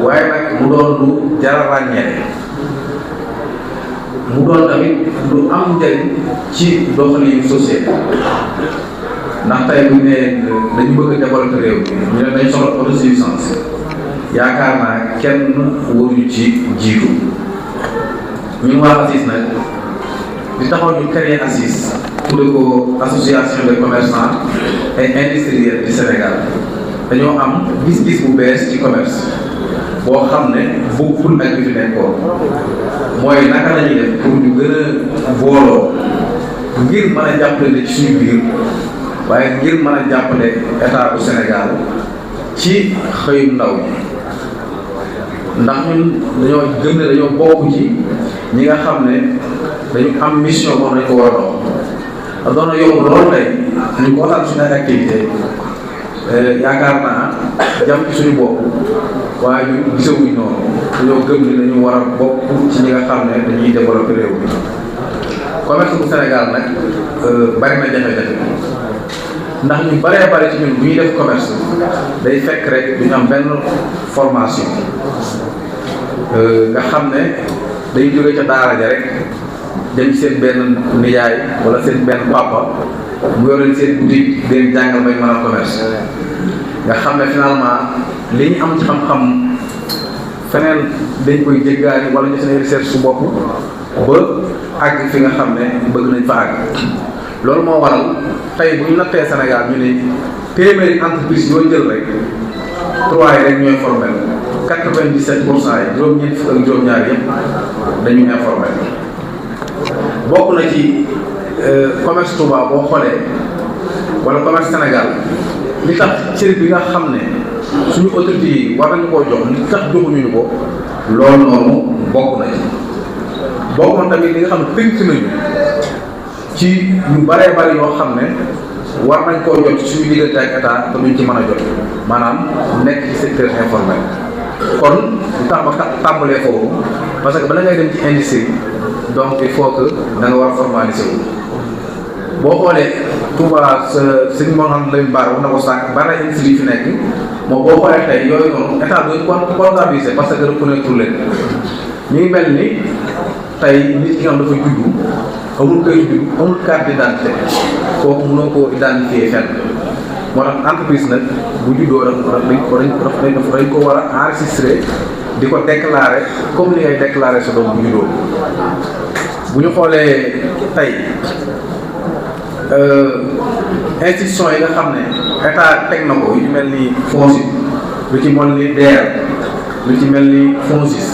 S5: waaye nag mu doon lu jar a ràññee mu doon tamit lu am njëriñ ci doxalinu société ndax tey bu ñu nee dañu bëgg a développer réew mi ñu ne dañu soxla autosuffisance yaakaar naa kenn waruñu ci jiitu ñun waa ACIS nag di taxaw ñu créer ACIS tudde ko association des commerçants et industriels du Sénégal dañoo am gis-gis bu bees ci commerce boo xam ne bokkul ak bi fi nekkoon mooy naka la ñuy def pour ñu gën a booloo ngir mën a jàppale ci suñu biir waaye ngir mën a jàppale état bu Sénégal ci xëyum ndaw ñi ndax ñun dañoo gëm ne dañoo bokk ci ñi nga xam ne dañu am mission boobu dañ ko war a doon na yomb loolu tey ñu ko waxtaan suñu activité yaakaar naa jam ci suñu bopp waaye ñu gisawuñ noonu dañoo gëm ni dañu war a bokk ci ñi nga xam ne dañuy développer réew mi commerce bu Sénégal nag bari na jafe-jafe ndax ñu baree bari ci ñun bu ñuy def commerce day fekk rek duñu am benn formation nga xam ne day jóge ca daara ja rek dem seen benn nijaay wala seen benn papa mu yor leen seen boutique leen jàngal bañ mën a commerce nga xam ne finalement li ñu am ci xam-xam feneen dañ koy jéggaani wala ñu seen recherche su bopp ba àgg fi nga xam ne bëgg nañ fa àgg loolu moo waral tey bu ñu nattee Sénégal ñu ne téeméeri entreprise yoo jël rek 3 yi rek ñooy formel 97% yi juróom-ñeent fukk ak juróom-ñaar yëpp dañu informel bokk na ci commerce Touba boo xoolee wala commerce Sénégal li tax cër bi nga xam ne suñu autorités yi war nañu koo jox li tax joxuñu ñu ko loolu noonu bokk na ci bokk na tamit li nga xam ne tënk nañu ci yu baree bari yoo xam ne war nañ koo jot suñu diggante ak état te duñ ci mën a jot maanaam nekk ci secteur informel kon lu tax ba tàmbalee foofu parce que bala ngay dem ci industrie donc il faut que da nga war a formaliser wu boo xoolee Touba suñu moo xam ne lañ baar wax na ko sànq bari na industrie yi fi nekk moom boo xoolee tey yooyu noonu état bi comptabiliser parce que reconnaître leen ñu ngi mel ni tey nit ki nga xam dafa juddu amul kayit juddu amul carte d'identité kooku mënoo koo identifier fenn moo tax entreprise nag bu juddoo dañ ko war a enregistrer di ko déclarer comme ni ngay déclarer sa doom bu juddoo bu ñu xoolee tey institution yi nga xam ne état teg na ko yu mel ni FONSIS lu ci mel ni DER lu ci mel ni FONSIS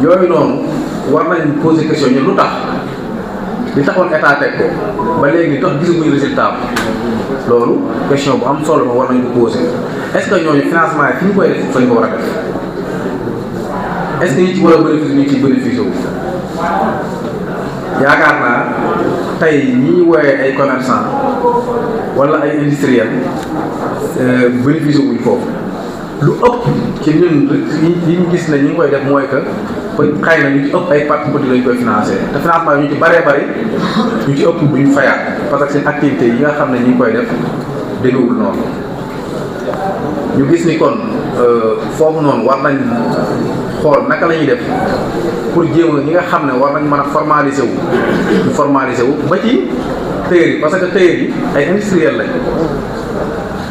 S5: yooyu noonu war nañ poser question ñu lu tax li taxoon état teg ko ba léegi tax gisaguñu résultat loolu question bu am solo ma war nañ ko poser est-ce que ñooñu financement yi fi ñu koy def fa ñu ko war a def est-ce que ñi ci war a bénéfice ñu ci bénéfice wu yaakaar naa tey ñi wooyee ay commerçant wala ay industriel bénéfice wuñ foofu lu ëpp ci ñun yi ñu gis ne ñi ngi koy def mooy que xëy na ñu ci ëpp ay parties politiques lañ koy financé te financement yi ñu ci bëree bëri ñu ci ëpp duñ fayaat parce que seen activité yi nga xam ne ñi ngi koy def déggul noonu ñu gis ni kon foofu noonu war nañ xool naka la ñuy def pour jéem a ñi nga xam ne war nañ mën a formaliser wu ñu formaliser wu ba ci tailleur yi parce que tailleur yi ay industriel lañ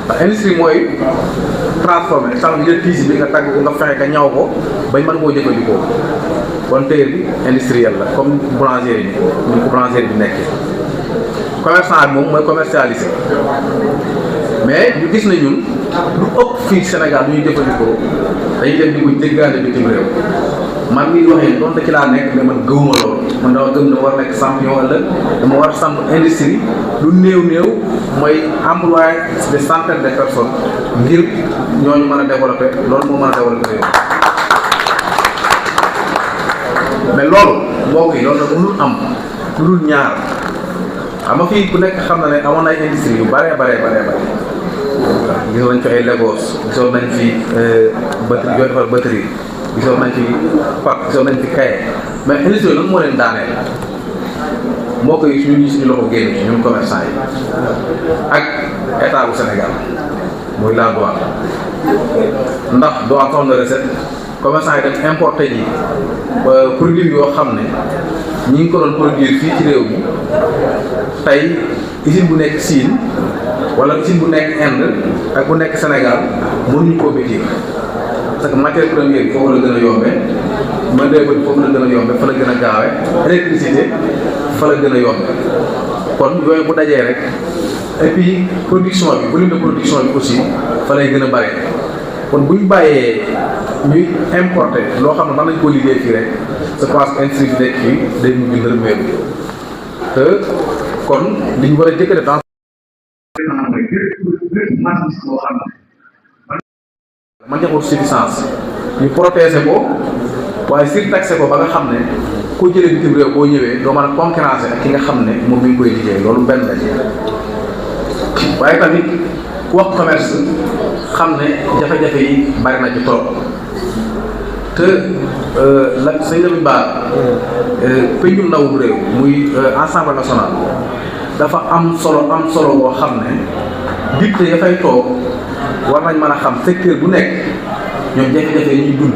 S5: ndax industrie mooy transformé sànq jël tiis bi nga tagg ko nga fexe ka ñaw ko bañ mën koo jëfandikoo kon tailleur bi industriel la comme boulangerie bi ñu ko boulangerie bi nekkee commerçant bi moom mooy commercialisé mais ñu gis na ñun lu ëpp fii Sénégal lu ñuy jëfandikoo dañuy dem di ko jéggaane bitim réew man mii di waxee donte ci laa nekk mais man gëwuma loolu man dama gëm dama war a nekk champion ëllëg dama war a samp industrie lu néew mooy employé des centaines de personnes ngir ñooñu mën a développer loolu moo mën a développer réew mais loolu mbokk yi loolu nag mënul am lu dul ñaar xam nga fii ku nekk xam na ne amoon na ay industrie yu bare gisoon nañ fi ay Lagos gisoon nañ fi batterie yoo defar batterie gisoon nañ fi Pape gisoon nañ fi Kaye mais industrie lan moo leen daaneel moo koy suñu loxo génn ci ñun commerçant yi ak état bu Sénégal muy la douane ndax douane soxna recette commerçant yi dem importé ji produit yoo xam ne ñi ngi ko doon produire fii ci réew mi tey usine bu nekk Chine wala usine bu nekk Inde ak bu nekk Sénégal mënuñu koo bétir parce que matière première bi foofu la gën a yombee main d'œuvre foofu la gën a yombee fa la gën a gaawee électricité fa la gën a yombee kon yooyu bu dajee rek et puis production bi volume de production bi aussi fa lay gën a bare kon bu ñu bàyyee ñuy importer loo xam ne mën nañ koo liggéey fii rek je pense que industrie bi nekk fii day mujj nërmeelu te kon li ñu war a jëkk def dans man joxul suffisance ñu protéger ko waaye surtaxé ko ba nga xam ne ku jëlee bitim réew boo ñëwee doo mën a concurrencer ak ki nga xam ne moom mi ngi koy liggéey loolu benn la waaye tamit ku wax commerce xam ne jafe-jafe yi bari na ci trop te la sañ la baax peñum ndawu réew muy Assemblée nationale dafa am solo boo xam ne député ya fay toog war nañ mën a xam secteur bu nekk ñoom jafe-jafe yi ñuy dund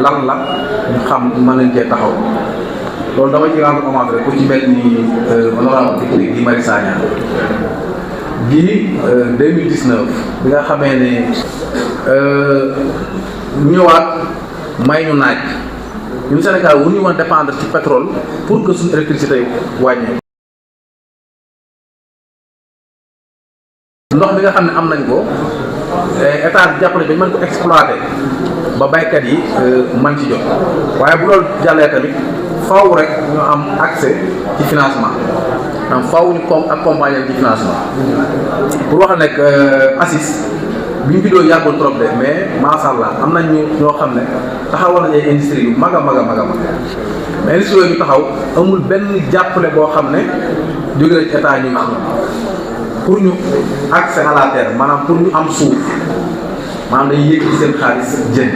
S5: lan la ñu xam mën nañ cee taxaw loolu dama ci rendre hommage rek ku ci mel ni honorable député Guy Marius Sagna gi 2019 bi nga xamee ne ñëwaat may ñu naaj ñun Sénégal wu ñu woon dépendre ci pétrole pour que suñu électricité wàññee ndox bi nga xam ne am nañ ko état bi jàppale dañ mën ko exploiter ba baykat yi man ci jot waaye bu loolu jàllee tamit faaw rek ñu am accès ci financement am faaw ñu accompagner ci financement pour wax nekk ACIS bi ñu bidoo yàggul trop de mais macha allah am nañ ñoo xam ne taxawal nañu ay industrie yu mag a mag mais industrie yooyu ñu taxaw amul benn jàppale boo xam ne jóge na ci état ñu am pour ñu accès à la terre maanaam pour ñu am suuf maanaam dañuy yëg ci seen xaalis jën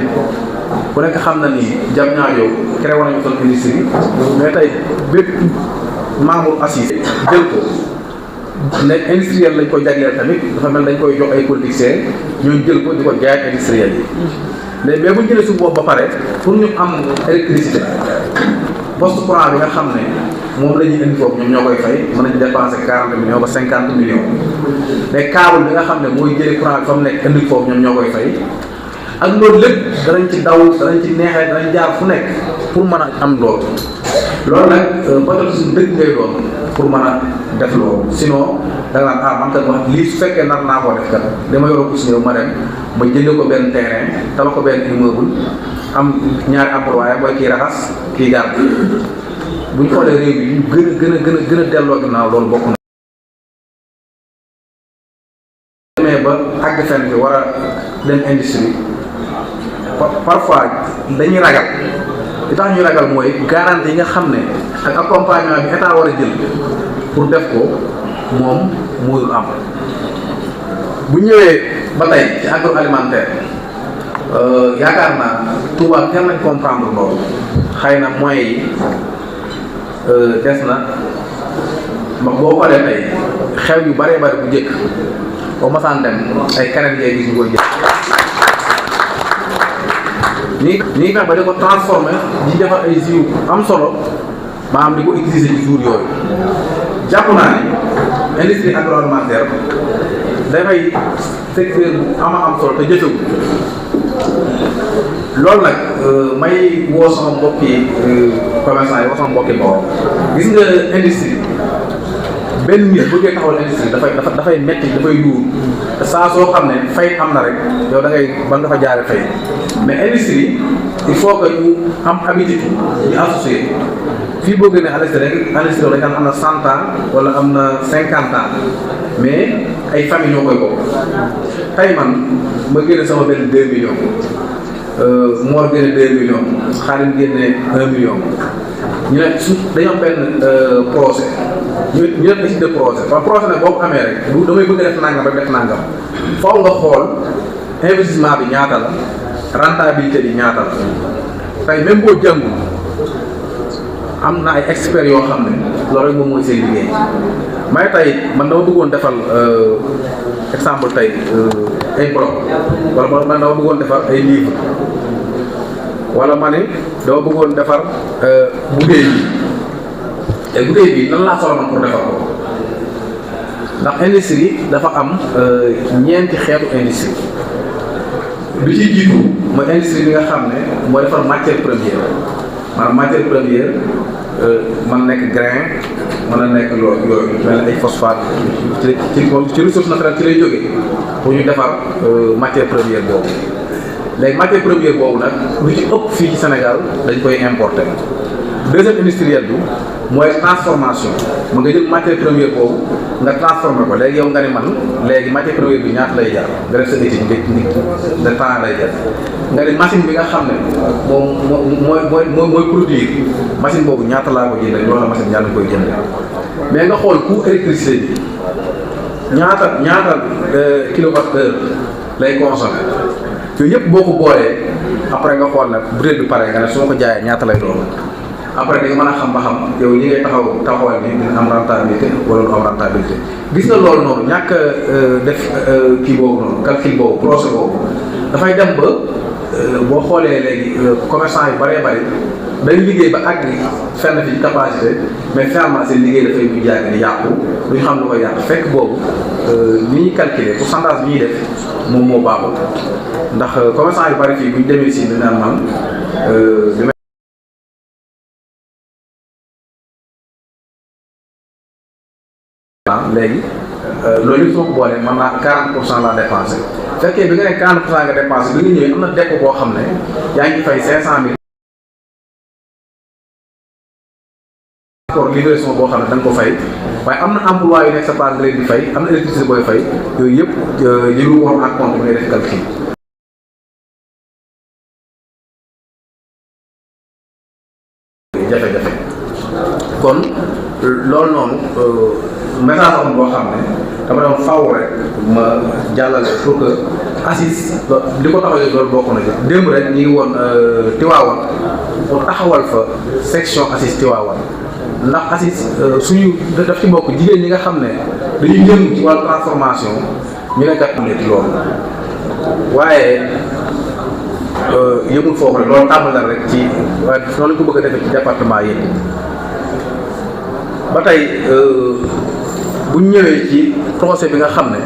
S5: ku nekk xam na ni jam ñaa yow créé woon nañu son industrie mais tey bépp membre ACIS jël ko ne industriel lañ koy jagleel tamit dafa mel dañ koy jox ay politiciens ñooñu jël ko di ko jaay ak industriel yi mais bu ñu jëlee suuf boobu ba pare pour ñu am électricité poste courant bi nga xam ne moom la ñuy indi foofu ñoom ñoo koy fay mën nañu dépenser 40 millions ba 50 millions mais câble bi nga xam ne mooy jëlee courant bi fa mu nekk indi foofu ñoom ñoo koy fay ak loolu lépp danañ ci daw danañ ci neexee danañ jaar fu nekk pour mën a am loolu nag peut-être suñu dëkk ngay doon pour mën a def loolu sinon da nga naan man kat wax lii su fekkee nar naa koo def kat dama yoroo ko si ñëw ma dem ma jëndee ko benn terrain tabax ko benn immeuble am ñaari employé mooy kii raxas kii garde bu ñu xoolee réew mi ñu gën a delloo ginnaaw loolu bokk na. demee ba àgg fenn bi war a dem industrie parfois dañuy ragal li tax ñuy ragal mooy garantie yi nga xam ne ak accompagnement bi état war a jël pour def ko moom mënul am bu ñëwee ba tey ci agroalimentaire yaakaar naa Touba kenn lañ comprendre loolu xëy na moyens yi des na ma boo xoolee tey xew yu bëree bëri bu njëkk boo masaan dem ay keneen ngay gis ñu koy jël nii fex ba di ko transformé di defar ay jus am solo maanaam di ko utiliser ci jour yooyu jàpp naa ni industrie agroalimentaire dafay secteur bu am solo te jëfewul loolu nag may woo sama mbokki commerçant yi woo sama mbokki boobu gis nga industrie benn nit bëggee taxawal industrie dafay metti dafay duur te saa soo xam ne fay am na rek yow da ngay ban nga fa jaare fay mais industrie il faut que ñu am habitude ñu associé fii boo gënee industrie rek am na 100 ans wala am na 50 ans mais ay famille ñoo koy bokk tey man ma génne sama benn 2 millions Mor génne 2 millions Xaalim génne 1 million ñu ne su dañoo am benn projet ñu def étude de projet waaw projet nag boo ko amee rek du damay bëgg def nangam rek def nangam faaw nga xool investissement bi ñaata la rentabilité bi ñaata la tey même boo jàngul am na ay experts yoo xam ne loolu rek moom mooy seen liggéey may tey man dama bëggoon defal exemple tey ay blog wala man dama bëggoon defar ay livre wala ma ne dama bëggoon defar bouteille bi te bouteille bi nan laa soxla man pour defar ko ndax industrie dafa am ñeenti xeetu industrie bi ci jiitu mooy industrie bi nga xam ne mooy defar matière première maanaam matière première mën nekk grain mën na nekk loolu yooyu mel ay phosphate ci ressource naturelle ci lay jógee pour ñu defar matière première boobu léegi matière première boobu nag lu ci ëpp fii ci Sénégal dañ koy importer. Deuxième industriel bi mooy transformation mu nga jël matière première boobu nga transformé ko léegi yow nga ne man léegi matière première bi ñaata lay jar nga def sa étude de temps lay jar nga ne machine bi nga xam ne moom mooy produire machine boobu ñaata laa ko jëndee loolu la machine ñaata koy jëndee mais nga xool coût électricité bi ñaata kilowatt heure lay consommer yooyu yëpp boo ko boolee après nga xool nag bouteille bi pare nga ne su ma ko jaayee ñaata lay doon. après da nga mën a xam ba xam yow li ngay taxawal ni dina am rentabilité wala du am rentabilité gis nga loolu noonu ñàkk def kii boobu noonu calcul boobu procès boobu dafay dem ba boo xoolee léegi commerçant yu bëree bëri dañ liggéey ba àgg fenn fi capacité mais finalement seen liggéey dafay bu jàgg ni yàqu duñu xam lu koy yàq fekk boobu ni ñuy calculer pourcentage bi ñuy def moom moo baaxul ndax commerçant yu bëri fii bu ñu demee si dina man léegi loolu yëpp soo ko boolee mën naa 40% la dépensé fekkee bi nga ne 40% nga dépensé bi nga ñëwee am na dépôt boo xam ne yaa ngi fay 500 000 pour livraison boo xam ne da nga ko fay waaye am na emploi yu nekk sa part nga leen di fay am na électricité booy fay yooyu yëpp yëngu woon ak compte bi ngay def calcul jafe-jafe kon loolu noonu message am boo xam ne dama doon faaw rek ma jàllale pour que ACIS li ko taxawee loolu bokk na ci démb rek ñu ngi woon Tiwaawan pour taxawal fa section ACIS Tiwaawan ndax ACIS suñu daf ci bokk jigéen ñi nga xam ne dañuy yëngu ci wàllu transformation ñu ne kat ci loolu waaye yëmul foofu rek loolu tàmbali rek ci waaye noonu lañ ko bëgg a defee ci département yi ba tey bu ñu ñëwee ci projet bi nga xam ne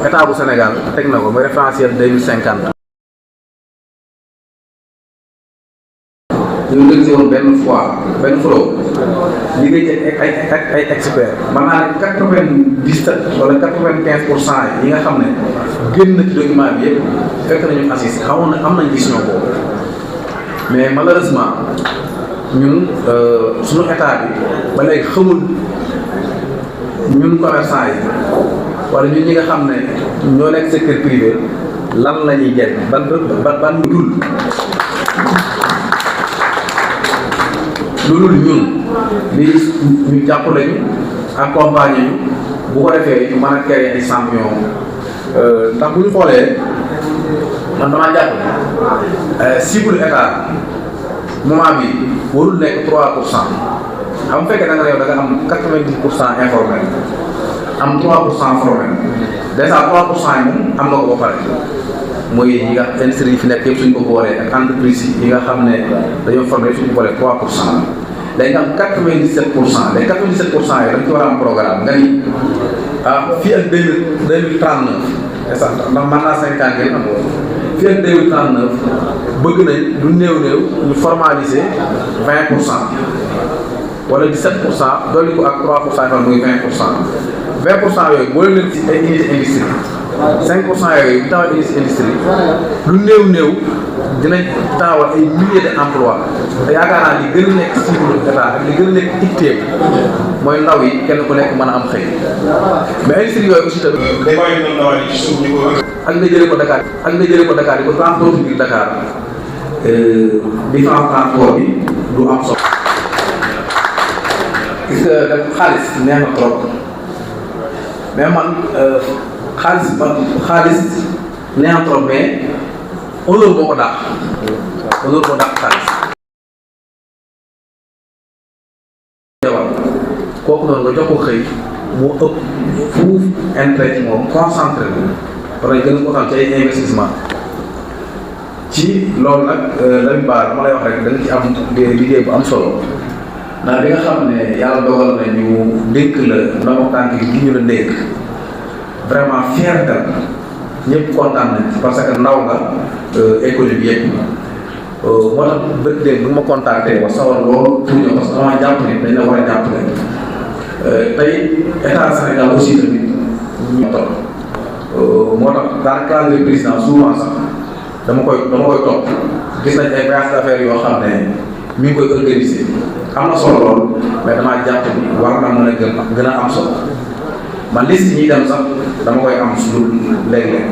S5: état bu Sénégal teg na ko mooy référentiel 2050. ñu ngi woon benn flow liggéey ci ay experts maanaam 97 wala 95% yi nga xam ne génn na ci document bi yëpp fekk nañu ACIS xamoon na am nañ vision boobu mais malheureusement ñun suñu état bi ba léegi xamul ñun commerçant yi wala ñun ñi nga xam ne ñoo nekk secteur privé lan la ñuy jël ban dul loolu ñun li ñu jàppale ñu accompagner ñu bu ko defee ñu mën a créer ay champion ndax bu ñu xoolee man damaa jàpp cible état moment bi warul nekk 3%. xam fekkee da nga yow da nga am 90% informel am 3% formel déjà 3% yi moom am na ko ba pare mooy ñi nga industrie yi fi nekk yëpp suñ ko boolee ak entreprise yi nga xam ne dañoo formé suñ ko boolee 3%. léegi nga am 97% les 97% yi dañ ci war a am programme nga ni fii ak 2039 est-ce que ndax mën naa 5 ans ngeen am fii ak 2039 bëgg nañ du néew ñu formaliser 20%. wala 17% dolli ko ak 3% fan muy 20% 20% yooyu boo leen ci ay unité industrie 5% yooyu bu taxawal unité industrie lu néew dinañ taxawal ay milliers d'emplois te yaakaar naa li gën a nekk cible état ak li gën a nekk itteem mooy ndaw yi kenn ku nekk mën a am xëy mais industrie yooyu aussi tamit.
S3: débat yi doon dawal ci suuf ñu ko.
S5: ak nga jëlee ko Dakar di ko transport biir Dakar différence transport bi du am solo. gis nga xaalis neex na trop mais man xaalis neex na trop mais honneur boo ko dàq xaalis kooku noonu nga jox ko xëy moo ëpp fuuf intérêt ci moom concentré bi parce que gën a concentré ci ay investissement ci loolu nag lañ baal dama lay wax rek da nga ci am liggéey bu am solo ndax bi nga xam ne yàlla dogal na ñu dénk la ndox tànk gi ñu la dénk vraiment fier nga ñëpp kontaan nañ parce que ndaw nga école bi yëpp moo tax bët démb bu ma contacté wa sawar loolu pour ñëw parce que dama jàpp ne dañ la war a jàppale tey état Sénégal aussi tamit ñu topp moo tax dans le calendrier président souvent sax dama koy topp gis nañ ay voyages d'affaires yoo xam ne mi ngi koy organiser am na solo lool mais damaa jàpp ni war na mën a gën a am solo man liste ñuy dem sax dama koy am su léeg-léeg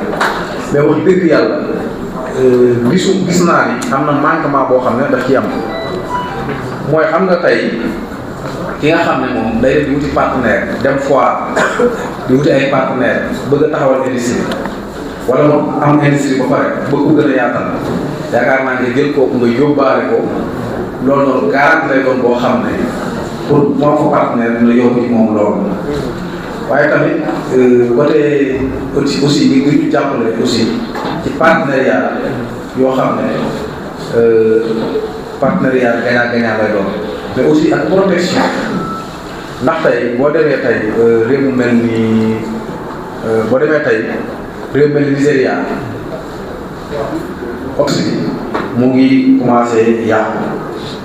S5: mais wax dëgg yàlla gis naa ni am na manquement boo xam ne daf ci am mooy xam nga tey ki nga xam ne moom day def di wuti partenaire dem foire di wuti ay partenaire bëgg a taxawal industrie wala moom am industrie ba pare bëgg ko gën a yaatal yaakaar naa nga jël kooku nga yóbbaale ko loolu noonu garanti lay doon boo xam ne pour moo fa partenaire dina yóbbu ci moom loolu waaye tamit côté aussi ngir ñu jàppale aussi ci partenariat yoo xam ne partenariat gagnant-gagnant lay doon mais aussi ak protection ndax tey boo demee tey réew mu mel ni réew mel ni Nigéria oxygène mu ngi commencé yàqu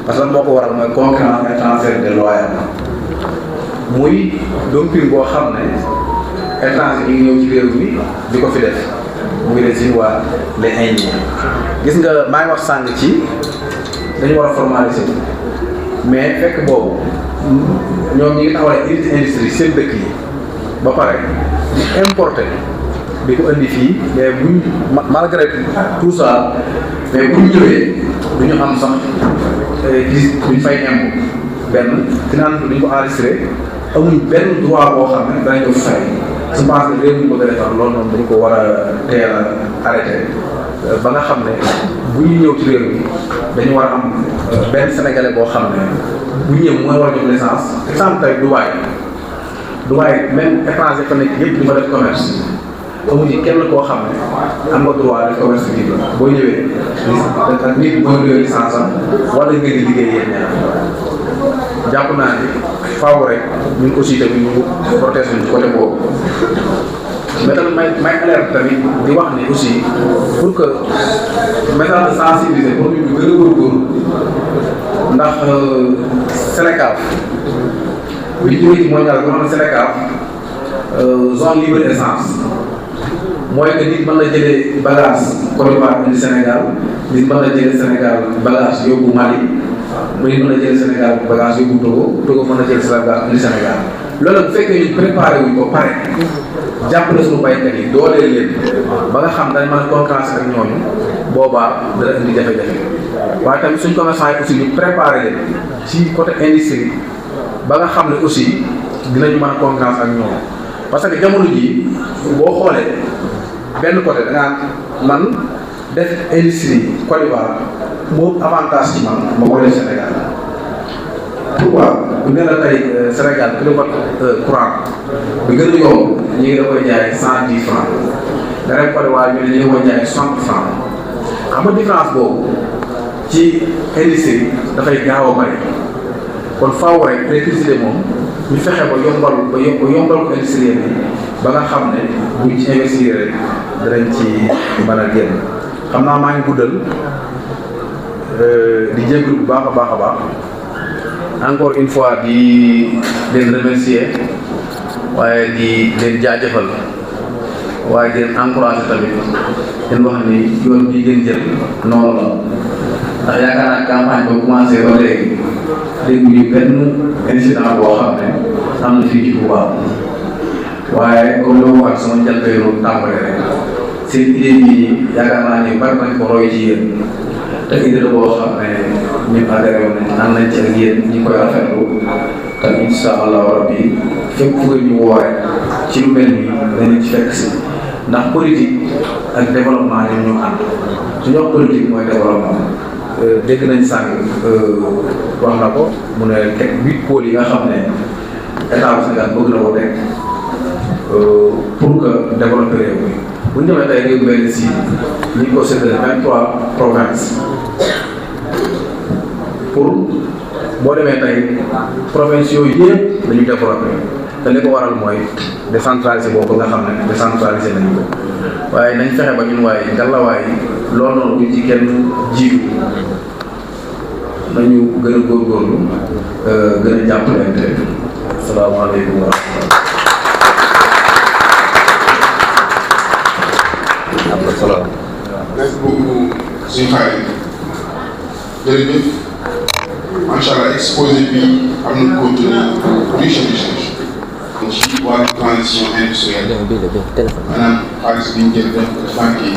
S5: parce que moo ko waral mooy concurrence étrangère déloyale muy dumping boo xam ne étranger yi ngi ñëw ci réew mi di ko fi def muy les Chinois les Indiens gis nga maa ngi wax sàng ci dañu war a formaliser mais fekk boobu ñoom ñi ngi taxawal industrie seen dëkk yi ba pare di importer di ko indi fii mais buñ malgré tout ça mais buñ ñëwee du ñu am sax gis duñ fay impôt benn finance duñ ko enregistré amuñ benn droit boo xam ne danañ ko fay. je pense que réew mi bëgg a defar loolu noonu dañu ko war a teel a arrêté ba nga xam ne bu ñu ñëw ci réew mi dañu war a am benn sénégalais boo xam ne bu ñëw mooy war a jox licence exemple tey Dubaï même étranger fa nekk yëpp di fa def commerce amuñu kenn koo xam ne am nga droit def commerce bi boo ñëwee ak nit mooy luy licence am wala nga di liggéey yéen ñaar jàpp naa ni faaw rek ñun aussi tamit ñu protéger ñu côté boobu mais tamit may alerte tamit di wax ni aussi pour que message de sensibiliser pour ñu gën a góorgóorlu ndax Sénégal bi ñu jógee ci mondial bi nga xam ne Sénégal zone libre essence mooy que nit mën na jëlee bagage Côte d'Ivoire indi Sénégal nit mën na jëlee Sénégal bagage yóbbu Mali nit mën na jëlee Sénégal bagage yóbbu Togo mën na jëlee Sénégal indi Sénégal loolu bu fekkee ñu préparé wuñ ko pare jàppale suñu baykat yi dooleel leen ba nga xam dañ mën a concurrence ak ñooñu boobaa dana indi jafe-jafe waaye tamit suñ commerçant yi aussi ñu préparé leen ci côté industrie ba nga xam ne aussi dinañu mën a concurrence ak ñoom parce que jamono ji boo xoolee benn côté da ngaa man def industrie Côte d'Ivoire moo avantage ci man ma ko def Sénégal pourquoi bu ne la tey Sénégal kilowatt courant bi gën a yomb ñu ngi da koy jaay 110 francs nga dem Côte d'Ivoire ñu ne ñu ngi koy jaay 60 francs xam nga différence boobu ci industrie dafay gaaw a bari kon faaw rek électricité moom ñu fexe ba yombal ko industriel bi ba nga xam ne buñ ci investir rek danañ ci mën a génn xam naa maa ngi guddal di jégalu bu baax a baax encore une fois di leen remercier waaye di leen jaajëfal waaye di leen encourager tamit leen wax ni yoon bi ngeen jël noonu la ndax yaakaar naa campagne ba commencé ba léegi ñu benn incident boo xam ne am na fii ci Touba waaye comme li ma wax sama njëlbéenu tàmbale rek seen idée bi yaakaar naa ni bari nañ ko roy ci yéen te idée la boo xam ne ñun adhéré woon nañ ànd nañ ci ak yéen ñi koy rafetlu te incha allahu rabbi fépp fu ngeen ñu woore ci lu mel nii danañ ci fekk si ndax politique ak développement ñoom ñoo ànd suñu wax politique mooy développement. dégg nañ sànq wax na ko mu ne teg 8 pôles yi nga xam ne état bu Sénégal bëgg na ko teg pour que développer réew mi bu ñu demee tey réew mi mel si ñu ngi ko séddale 23 provinces pour boo demee tey provinces yooyu yëpp dañu développé te li ko waral mooy décentralisé boobu nga xam ne décentralisé nañu ko waaye nañ fexe ba ñun waaye ngallaawaay loolu noonu ñu ci kenn jiitu nañu gën a góorgóorlu gën a jàppalante. Asalaamaaleykum wa rahmatulah.
S3: Merci beaucoup suñu xarit jërëjëf macha allah exposé bi am na contenu riche ci wàllu transition industrielle maanaam xaalis bi ñu jël def ko ci banque yi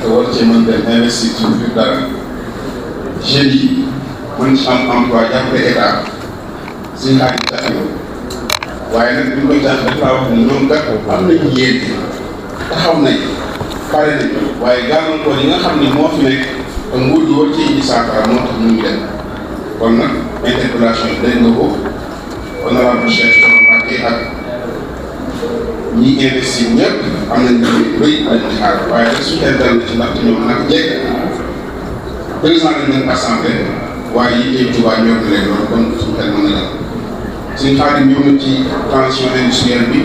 S3: te war cee mën dem investir ci biir dara jeunes yi mën ci am emploi jàppale état suñu xarit tax waaye nag bi ñu koy tax dafa wax ne ñoom kat am nañu yéene taxaw nañ pare nañ waaye gàllankoor yi nga xam ne moo fi nekk te nguur gi war ci indi saafara moo tax ñu ngi dem kon nag interpellation yi dégg nga ko honorable Cheikh Mbacké ak ñi investir ñëpp am nañ liggéey bëri lañ di xaar waaye rek suñu xel dal na ci ndaxte ñoom nag jekk président lañ leen assemblée waaye yi tey Touba ñor na leen loolu kon suñu xel mën na dal suñu xaar yi ñëw na ci transition industrielle bi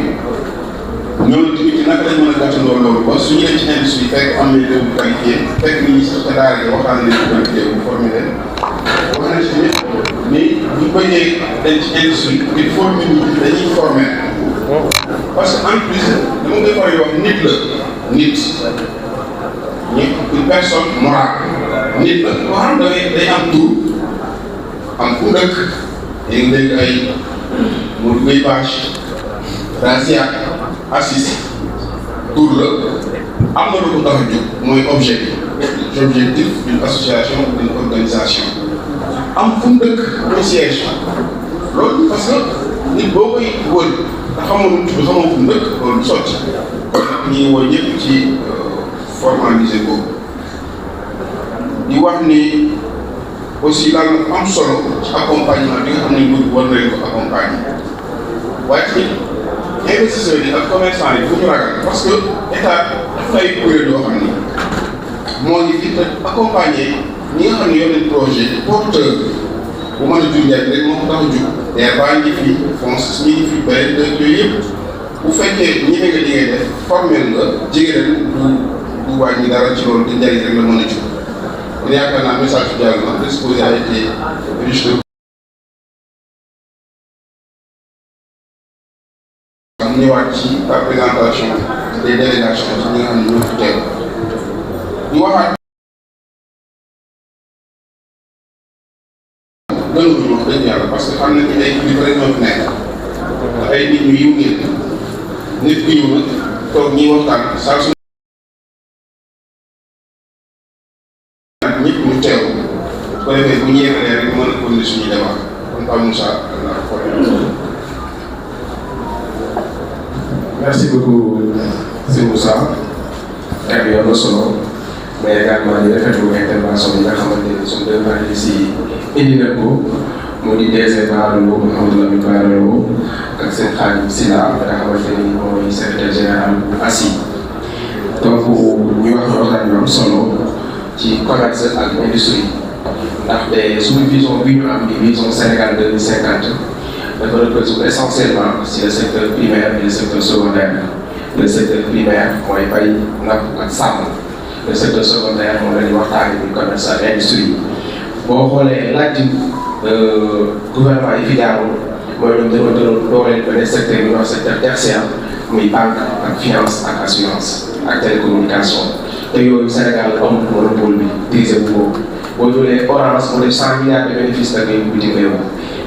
S3: ñëw na tamit ci naka lañ mën a gàttandoo loolu ba suñu leen ci industrie fekk am nañ réew bu qualifié fekk nit ñi sax ca daara ji waxtaan nañ ci qualifié bu formé leen wax nañ ci tamit ni bu bëggee dañ ci industrie il faut nit ñi dañuy formé parce que en plus dama koy faral di wax nit la nit ñi une personne morale nit la boo xam day am tur am ku dëkk léegi dégg ay mu duggay bâche rasia assis tur la am na lu ko tax a jóg mooy objectif d'une association ou d'une organisation am fu mu dëkk mooy siège loolu parce que nit boo koy wër te xamoo nu mu tudd xamoo fu mu dëkk loolu du sotti kon nag ñuy woo ñëpp ci formaliser boobu di wax ni aussi daal am solo ci accompagnement bi nga xam ne nguur war na leen ko accompagner waaye tamit investisseurs yi ak commerçants yi fu ñu ragal parce que état dafa ay kuréel yoo xam ni moo ngi fi te accompagner ñi nga xam ne yor nañ projet porteur bu mën a jur njëriñ rek moo ko tax a jug DER baa ngi fi FONSIS ñi ngi fi beneen dëkk yooyu yëpp bu fekkee ñi nga liggéey def formel nga jigéen du wàññi dara ci loolu te njëriñ rek la mën a jug kon yaakaar naa message bi jàll na l'exposé a été riche de am ñëwaat ci la présentation des délégations ci ñi nga xam ne ñoo fi teew di waxaat gënuñu wax dëgg yàlla parce que xam nañ ni ay kilifa rek ñoo fi nekk ay nit ñu yiw ngeen nit ku yiw nag toog ñuy waxtaan saa su ñëpp ñu teew su ko defee bu ñu yeggalee rek mën a continuer suñu débat kon Pape Moussa
S1: merci beaucoup sëñ Moussa kàddu yi am na solo mais également ñu rafetlu intervention yi nga xamante ni suñu deux panélistes yi indi na ko mu di DG Bara Lo Mouhamadou Lamine Bara Lo ak seen Khadim Sylla nga xamante ni mooy secrétaire général bu ASI donc ñu wax waxtaan yu am solo ci commerce ak industrie ndaxte suñu vision bi ñu am di vision Sénégal 2050 dafa reposer essentiellement sur le secteur primaire et le secteur secondaire. Le secteur primaire mooy bay napp ak sàmm le secteur secondaire moom la ñuy waxtaanee muy commerce ak industrie boo xoolee laaj gouvernement yi fi jaaroon mooy ñoom dañoo dooleel benn secteur bi ñuy wax secteur tertiaire muy banque ak finance ak assurance ak télécommunication te yooyu Sénégal amul monopole bi dirisé bu boobu boo jëlee Orange mu def 100 milliards de bénéfices da ngay bitim réew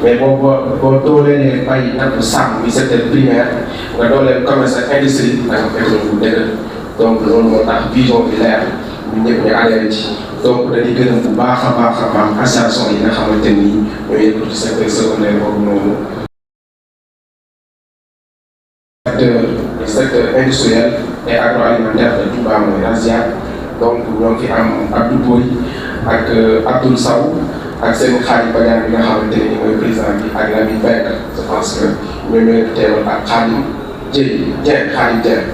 S1: mais boo dooleelee bay napp sàmm muy secteur primaire nga dooleel commerce ak industrie da nga fekk bu dëgër donc loolu moo tax vision bi leer ñun ñëpp ñu adhéré ci donc dañuy gërëm bu baax a baax association yi nga xamante ni ñoo yëngatu ci secteur secondaire boobu noonu. Le secteur industriel et agroalimentaire de Touba mooy RASIA donc ñoo fi am Abdou Boy ak Abdoul Sow ak seen xarit Badiane bi nga xamante ne nii mooy président bi ak Lamine Mbengue je pense que ñoom ñoo teewal ak Khadim Khadim Dieng.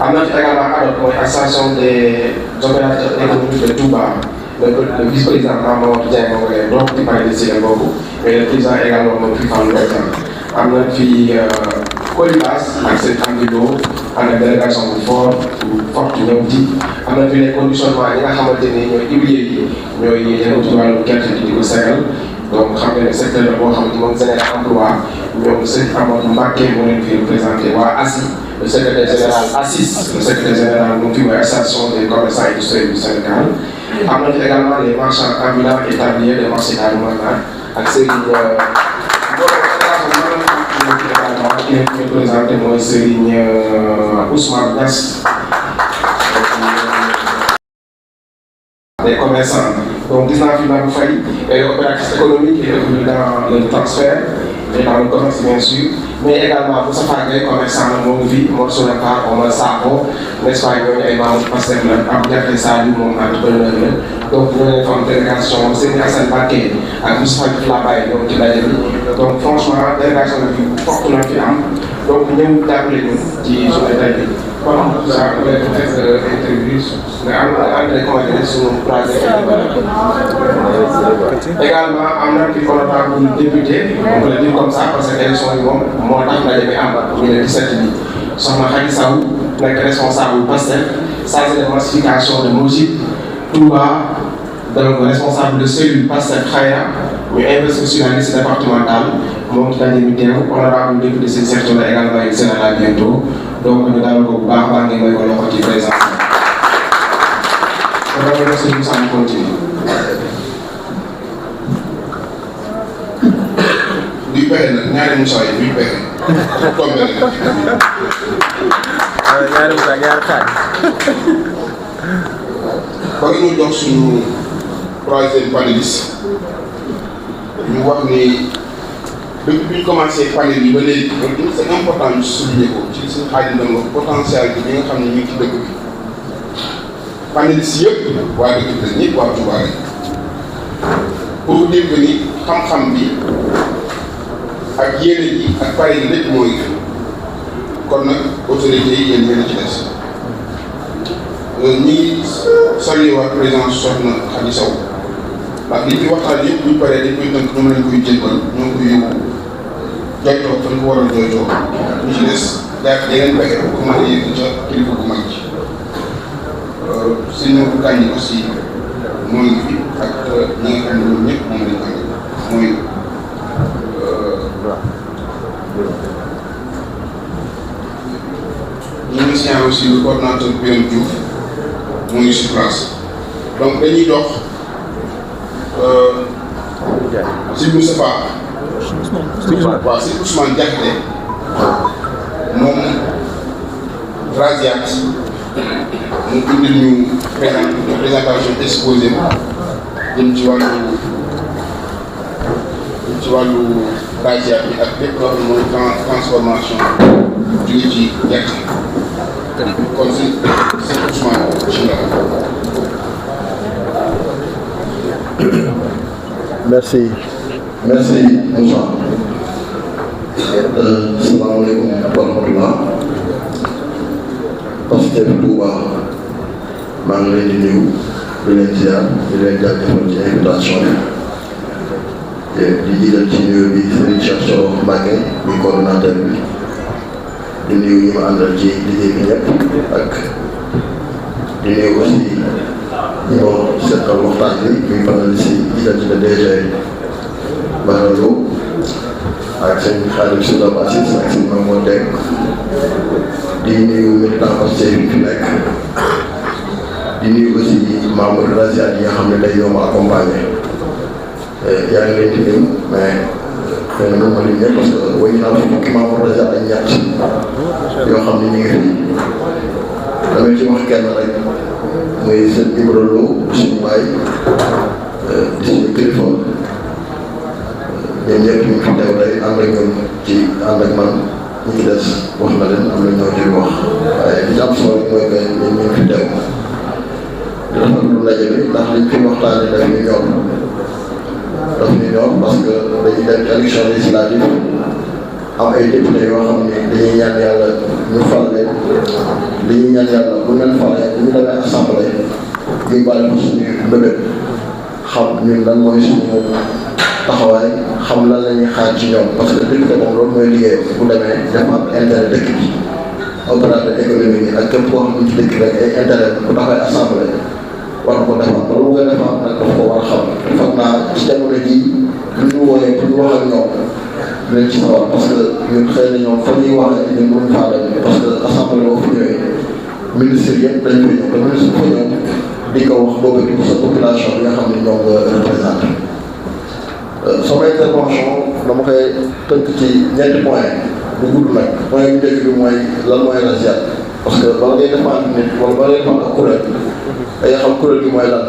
S1: am na fi également ADOP mooy association des opérateurs économiques de Touba le vice-président Mamadou Dieng moo koy donc di pare de Sile boobu mais le président également moom fi fàllu am na fi Colibas ak seen ambulo am na délégation bu forte ñoom ci am na fi les conditionnements yi nga xamante ni ñooy huiliers yi ñooy yëngu ci wàllu gerte gi di ko segal donc xam nga ne secteur la boo xam ne moom général emploi ñoom sëñ Amadou Mbacké moo leen fi représenté waa ASI le secrétaire général ASIS le secrétaire général moom fi mooy association des commerçants industriels du Sénégal am na fi également les marchands ambulants et tabliers des marchés alimentaires ak Serigne ki ñu présenté mooy Serigne Ousmane Niass des commerçants donc gis naa fi Nabou Faye et opératrice économique et évolue dans le transfert et dans le commerce bien sûr mais également bu Safa Gueye commerçant la moo ngi fi morceau de part Omar Sakho n'est-ce pas ñooñu ay membres pastef la am Diakhaté Saliou moom entrepreneur la donc ñoo leen fa am délégation Serigne Assane Mbacké ak Moustapha Diouf Labaye ñoom ci daje bi donc franchement délégation bi fort na fi am donc ñëw jàppale ñu ci journée tey bi bon ça peut être interview nga am André comment dire suñu troisième également am na fi honorable député on peut le dire comme ça parce que élection yi moom moo tax ndaje bi am ñu ne 17 bi soxna Khady Sow nekk responsable pastef chargé de massification de Mojib Touba donc responsable de cellule pastef Khaya ñu investir sur la liste départementale moom ci daje bi teew honorable député seen secteur la également il sera là bientôt donc ñu daal ko bu baax baax ngeen may ko loxo ci présence bi kon dama sëñ Moussa continue
S3: duy pexe nag ñaari Moussa yi duy pexe tombé rek
S2: ñaari Moussa ñaari xaaj
S3: ba ñu jox suñu troisième panéliste ñu wax ni depuis bi ñu commencé panel yi ba léegi c'est important ñu souligner ko ci suñu xaaj doon wax potentiel bi nga xam ne ñu ngi ci dëkk bi panélistes yëpp waa dëkk bi ñëpp waa Touba rek pour vous dire que ni xam-xam bi ak yéene ji ak pare yi lépp mooy kon nag autorités yi yéen ñoo ci des ñi ngi salué waa présidence soxna Khady Sow ndax li ci waxtaan yëpp bu ñu paree dañ koy tënk ñoom lañ koy jébbal ñoo koy yóbbu jooytoo fan ko war a jooytoo ñu ci des daal yeneen pexe pour mën a yëg ca kilifa bu mag ji suñu gàññi aussi moo ngi fi ak ñi nga xam ne ñoom ñëpp moom lañ ànd mooy ñu ngi si aussi le coordonnateur Birame Diouf mu ngi sur place donc dañuy dox si Moustapha waaw si Ousmane Diakhaté moom Rasiat mu indil ñu présentation exposé jëm ci wàllu Rasiat bi ak lépp loo xam ne mooy transformation jóge ci gerte kon si Ousmane bismillah.
S6: Merci Moussa. Salaamaaleykum wa rahmatullah. Pastef Touba maa ngi leen di nuyu di leen ziar di leen jaajëfal ci invitation bi di jiital ci nuyu bi Serigne Cheikh Thioro Mbacké mi coordonnateur bi di nuyu ñi ma àndal ci liggéey bi ñëpp ak di nuyu aussi ñi ma seqal waxtaan bi muy panéliste yi jiital ci le DG Baralo ak seen xaalis si Touba Assis ak seen Mamadou Deng di nuyu militant Pastef yi fi nekk di nuyu aussi membre Rasiat yi nga xam ne day yomb accompagner yaa ngi leen di nuyu mais xëy na moom ma lim ñëpp parce que wàññi naa fa fukki membre Rasiat ak ñett yoo xam ne ñu ngi fi damay ci wax kenn rek muy seen Ibra Lo suñu baay di suñu kilifa ñoom ñëpp ñu fi teew tey ànd ak ñoom ci ànd ak man ñi ci des wax na leen am na ñoo ci wax waaye li ci am solo mooy que ñun ñu fi teew di rafetlu ndaje bi ndax liñ fi waxtaanee daf ñu ñor daf ñu ñor parce que dañuy dem élection législative am ay député yoo xam ne dañuy ñaan yàlla ñu fal leen dañuy ñaan yàlla bu leen falee bu ñu demee assemblée ñu bàyyi ko suñu mbébét xam ñun lan mooy suñu taxawaay xam lan la ñuy xaar ci ñoom parce que député moom loolu mooy liggéey bu demee dafa am intérêt dëkk bi opérateur économique yi ak képp koo xam ne ci dëkk rek ay intérêt bu taxawee assemblée war na ko defar ba lu koy defar nag dafa ko war a xam foog naa ci jamono jii lu ñu wooyee pour ñu wax ak ñoom dinañ ci sawar parce que ñun xëy na ñoom fa ñuy waxee ñun mënuñ faa dem parce que assemblée boo fa ñëwee ministre yëpp dañ koy ñëw te ministre bu fa ñëw di ko wax boobu di sa population bi nga xam ne ñoom nga représenté. sama intervention dama koy tënk ci ñetti point bu gudd nag point bu njëkk bi mooy lan mooy racial parce que bala ngay défendre nit wala bala ngay défendre ak kuréel day xam kuréel gi mooy lan.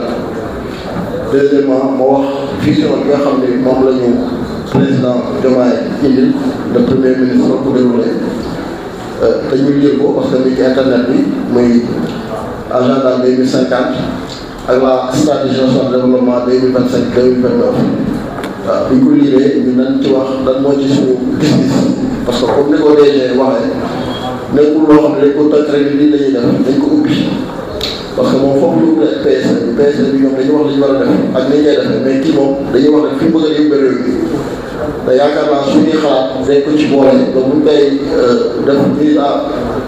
S6: deuxièmement moo wax vision bi nga xam ne moom la ñu président Diomaye indil le premier ministre pour dérouler te ñu lire ko parce que mi ci internet bi muy agenda 2050 ak la stratégie nationale de développement 2025-2029 waaw bi ñu ko liiree ñu nañ ci wax lan moo ci suñu gis-gis parce que comme ni ko DG waxee nekkul loo xam ne dañ ko tënk rek lii la ñuy def dañ ko ubbi parce que moom foofu ñu ubbi ak PSE bi ñoom dañuy wax li ñu war a def ak ni ñu koy defee mais kii moom dañuy wax rek fi mu bëgg a yóbbee réew mi te yaakaar naa suñuy xalaat dañ ko ci boole donc buñ koy def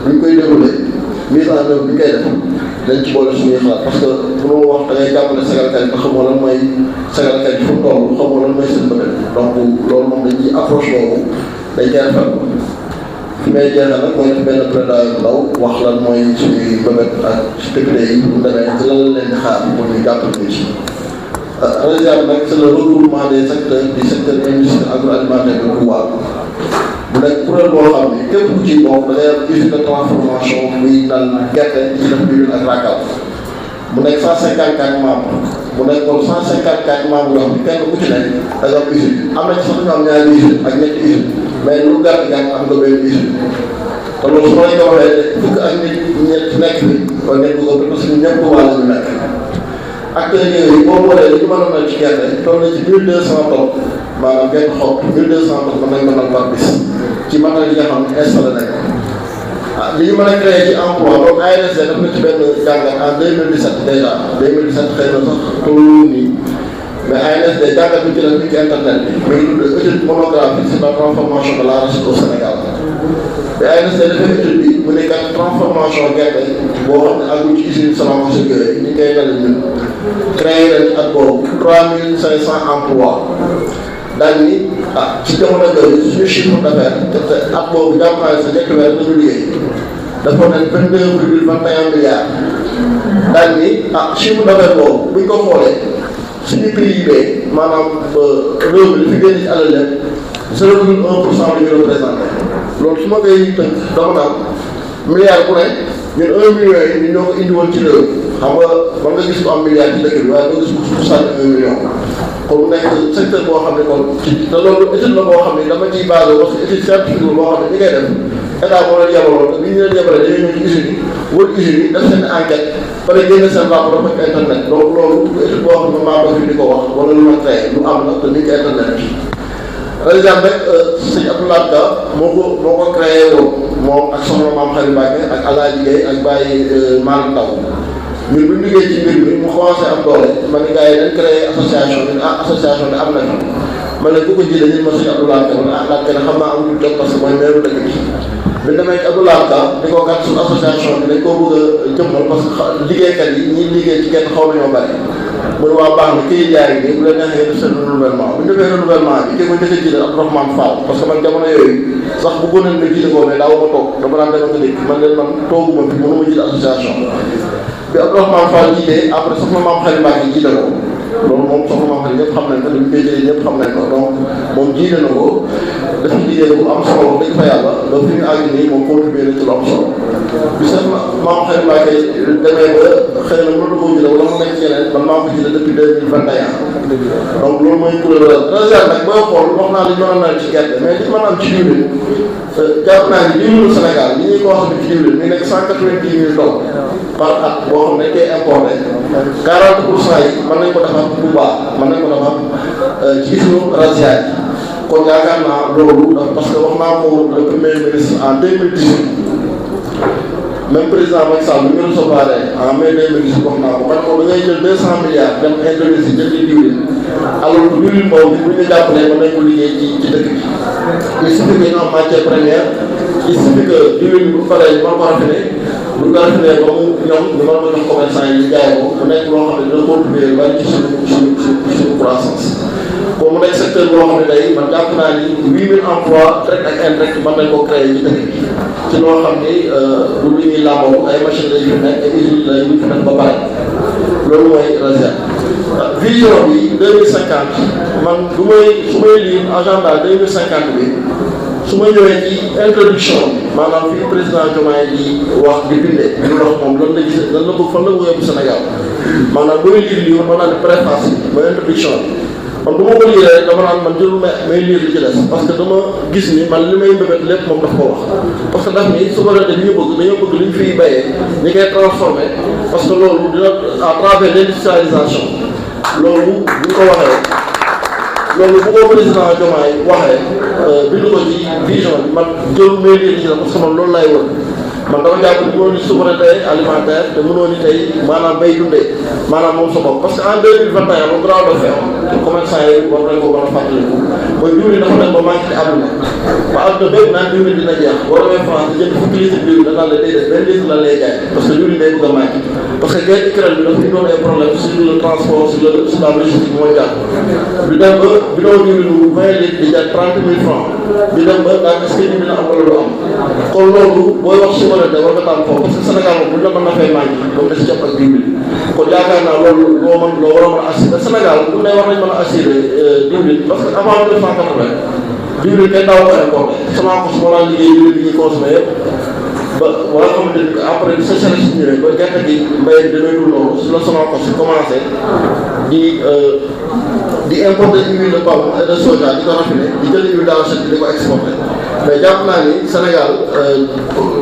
S6: buñ koy déroulé mise en œuvre bi ñu koy def dañ ci boole suñuy xalaat parce que pour mu wax da ngay jàppale sagalkat yi te xamoo lan mooy sagalkat yi fu mu toll xamoo lan mooy seen bëgg donc loolu moom dañuy approche boobu dañ koy rafetlu fi may jeexal nag mooy def benn plaidoyer bu ndaw wax lan mooy suñuy bëbët ak député yi bu demee ci lan la leen di xaar pour ñu jàppale ñu ci. réserve nag c'est le regroupement des secteurs du secteur industrie agroalimentaire de Touba bu nekk kuréel boo xam ne képp ku ci bokk da ngay am usine de transformation muy naan gerte di ci def huile ak rakkal mu nekk 154 membres mu nekkoon 154 membres yoo xam ne kenn ku ci nekk da nga am usine am na ci sax ñu am ñaari usine ak ñetti usine mais lu gàtt gàtt am nga benn usine te loolu su ma la ko waxee fukk ak nit ñett nekk bi wala nekk ko parce que ñëpp Touba la ñu nekk acteurs yooyu boo boolee li ñu mën a mel ci gerte toll na ci 1200 tonnes maanaam gerte xob 1200 tonnes mën nañ ko nal par bis ci matériel yi nga xam ne installé nañ ko li ñu mën a créé ci emploi donc ANSD def na ci benn jàngat en 2017 déjà 2017 xëy na sax tollu nii mais ANSD jàngat bi ci def ci internet bi mi ngi tudd étude monographique sur la transformation de l'arachide au Sénégal te ANSD dafay étude bi mu nekk transformation gerte boo xam ne àggul ci usine semence yooyu ni koy mel ñun créé nañ at boobu 3500 emplois daal ni ci jamono jooju suñu chiffre d'affaires te at boobu jàpp naa ne sa ñetti weer dañu liggéey dafa nekk 22,21 milliards daal ni chiffre d'affaires boobu buñ ko xoolee suñu PIB maanaam réew mi li fi génn ci alal lépp 0,1% la ñu représenté loolu su ma koy tënk dama naan milliard bu ne ñun 1 million yi ñun ñoo ko indi woon ci réew xam nga man nga gis ko am milliard ci dëkk bi waaye nga gis ko sànni 1 million kon mu nekk secteur boo xam ne kon ci te loolu étude la boo xam ne dama ciy basé parce que étude scientifique boo xam ne ñi koy def état moo leen yebaloon te bi ñu leen yebalee dañuy ñëw ci usine yi wër usine yi def seen enquête pare génne seen rapport dafa ci internet donc loolu étude boo xam ne maa ko fi di ko wax wala lu ma créé lu am la te ni ci internet bi par exemple rek sëñ Abdoulaye Ka moo ko créé woon moom ak soxna Maam Xari Mbacke ak Alaaji Gueye ak Baye Malick Ndaw ñun bu ñu liggéey ci mbir mi mu commencé am doole ma ne gars yi dañ créé association bi association bi am na fi ma ne ku ko jiite ñun ma sëñ Abdoulaye Ka ma ne laajte ne xam naa amul jot parce que mooy meeru dëkk bi bi demee ci Abdoulaye Ka di ko kat suñu association bi dañ koo bëgg a jëmmal parce que liggéeykat yi ñi liggéey ci kenn xaw nañoo bari mu ne waa baax na kii jaay bi bu leen neexee def seen renouvellement bu ñu defee renouvellement bi ki ko njëkk a jiite Abdourahmane Fall parce que man jamono yooyu sax bëggoon nañ ma jiite ko mais daaw ma toog dama daan dama ko dégg man leen man tooguma fi mënuma jiite association bi Abdourahmane Fall jiite après soxna Maam Xari Mbacke jiite ko loolu moom soxna Maam Xari ñëpp xam nañ ko dañu koy jëlee ñëpp xam nañ ko donc moom jiite na ko def liggéey bu am solo dëgg fa yàlla ba fi ñu àgg nii moom contribué na ci lu am solo bi sax Maam Xari Mbacke demee ba xëy na mënatu koo jëlee wala mu nekk yeneen man maa ko jiite depuis 2021 donc loolu mooy kuréel réserve nag booy xool wax naa li ñu mën a naan ci gerte mais li mën a am ci diwlin jàpp naa ni diwlinu Sénégal li ñuy consommé ci diwlin mi nekk 190 000 tonnes par at boo xam ne dañ koy importé 40% yi mën nañ ko defar Touba mën nañ ko defar ci usine Razia yi kon yaakaar naa loolu parce que wax naa ko le premier ministre en 2018 même président Macky Sall bi ñu recevoir en mai 2018 wax naa ko man ko da ngay jël 200 milliards dem Indonésie jëndi diwlin alors que diwlin boobu bu ñu jàppalee mën nañ ko liggéey ci dëkk bi il suffit que ñu am matière première il suffit que diwlin bu paree ñu mën ko rafetee bu ñu ko rafetee ba mu ñoom ñu mën ko jox commerçant yi ñu jaay ko mu nekk loo xam ne dina contribuer bari ci suñu croissance kon mu nekk secteur boo xam ne tey man jàpp naa ni 8000 emplois direct ak indirect mën nañ koo créer ci dëkk bi ci loo xam ni du lu ñuy làmboo ay machines la yu nekk ay usines la yu fi nekk ba pare loolu mooy Razia vision bi 2050 man su may lire agenda 2050 bi su ma ñëwee ci introduction bi maanaam fii président Diomaye di wax di bindee di wax moom lan la gis lan la bëgg fan la bëgg yóbbu Sénégal maanaam booy lire lii mën naa ne préface bi mooy introduction bi man du ma ko lire rek dama naan man jëlul may lire li ci des parce que dama gis ni man li may mbébét lépp moom daf ko wax parce que daf ni souveraineté bi ñu bëgg dañoo bëgg li ñu fiy bayee ñi koy transformé parce que loolu dina à travers l'industrialisation loolu bu ñu ko waxee loolu bu ko président Diomaye waxee bindu ko ci vision bi man jëlul may lire li ci des parce que man loolu laay wër man dama jàpp ni mënoo ni souveraineté alimentaire te mënoo ni tey maanaam bay dundee maanaam moom sa bopp parce que en 2021 ba grave de fait commerçant yi war nañ ko mën a fàttaliku mooy diwlin dafa dem ba manqué ci àdduna ba àdduna bépp naan diwlin dina jeex boo demee France di jënd fukki litre diwlin da naan la day def benn litre la lay jaay parce que diwlin day bëgg a manqué parce que guerre Ukraine bi dafa doon ay problème sur le transport sur la logistique mondiale bi dem ba bidon diwlin bu 20 litres di jar 30 000 francs di dem ba daan est-ce que dina am wala du am kon loolu booy wax souveraineté war nga tànn foofu parce que Sénégal moom bu ñu la mën na fay manqué ba mu des ceeb ak diwlin kon yaakaar naa loolu loo war a mën a assurer Sénégal bu ne war nañ mën a assurer diwlin parce que avant 1980 diwlin kenn daaw ko importé sama ko su ma daan liggéey diwlin bi ñuy consommé yëpp ba nga xamante ni après sécheresse bi ñëwee ba gerte gi mbay bi demee dul noonu su la sama ko si commencé di importer huile de palme et de soja di ko raffiné di jël huile d'arachide bi di ko exporté mais jàpp naa ni Sénégal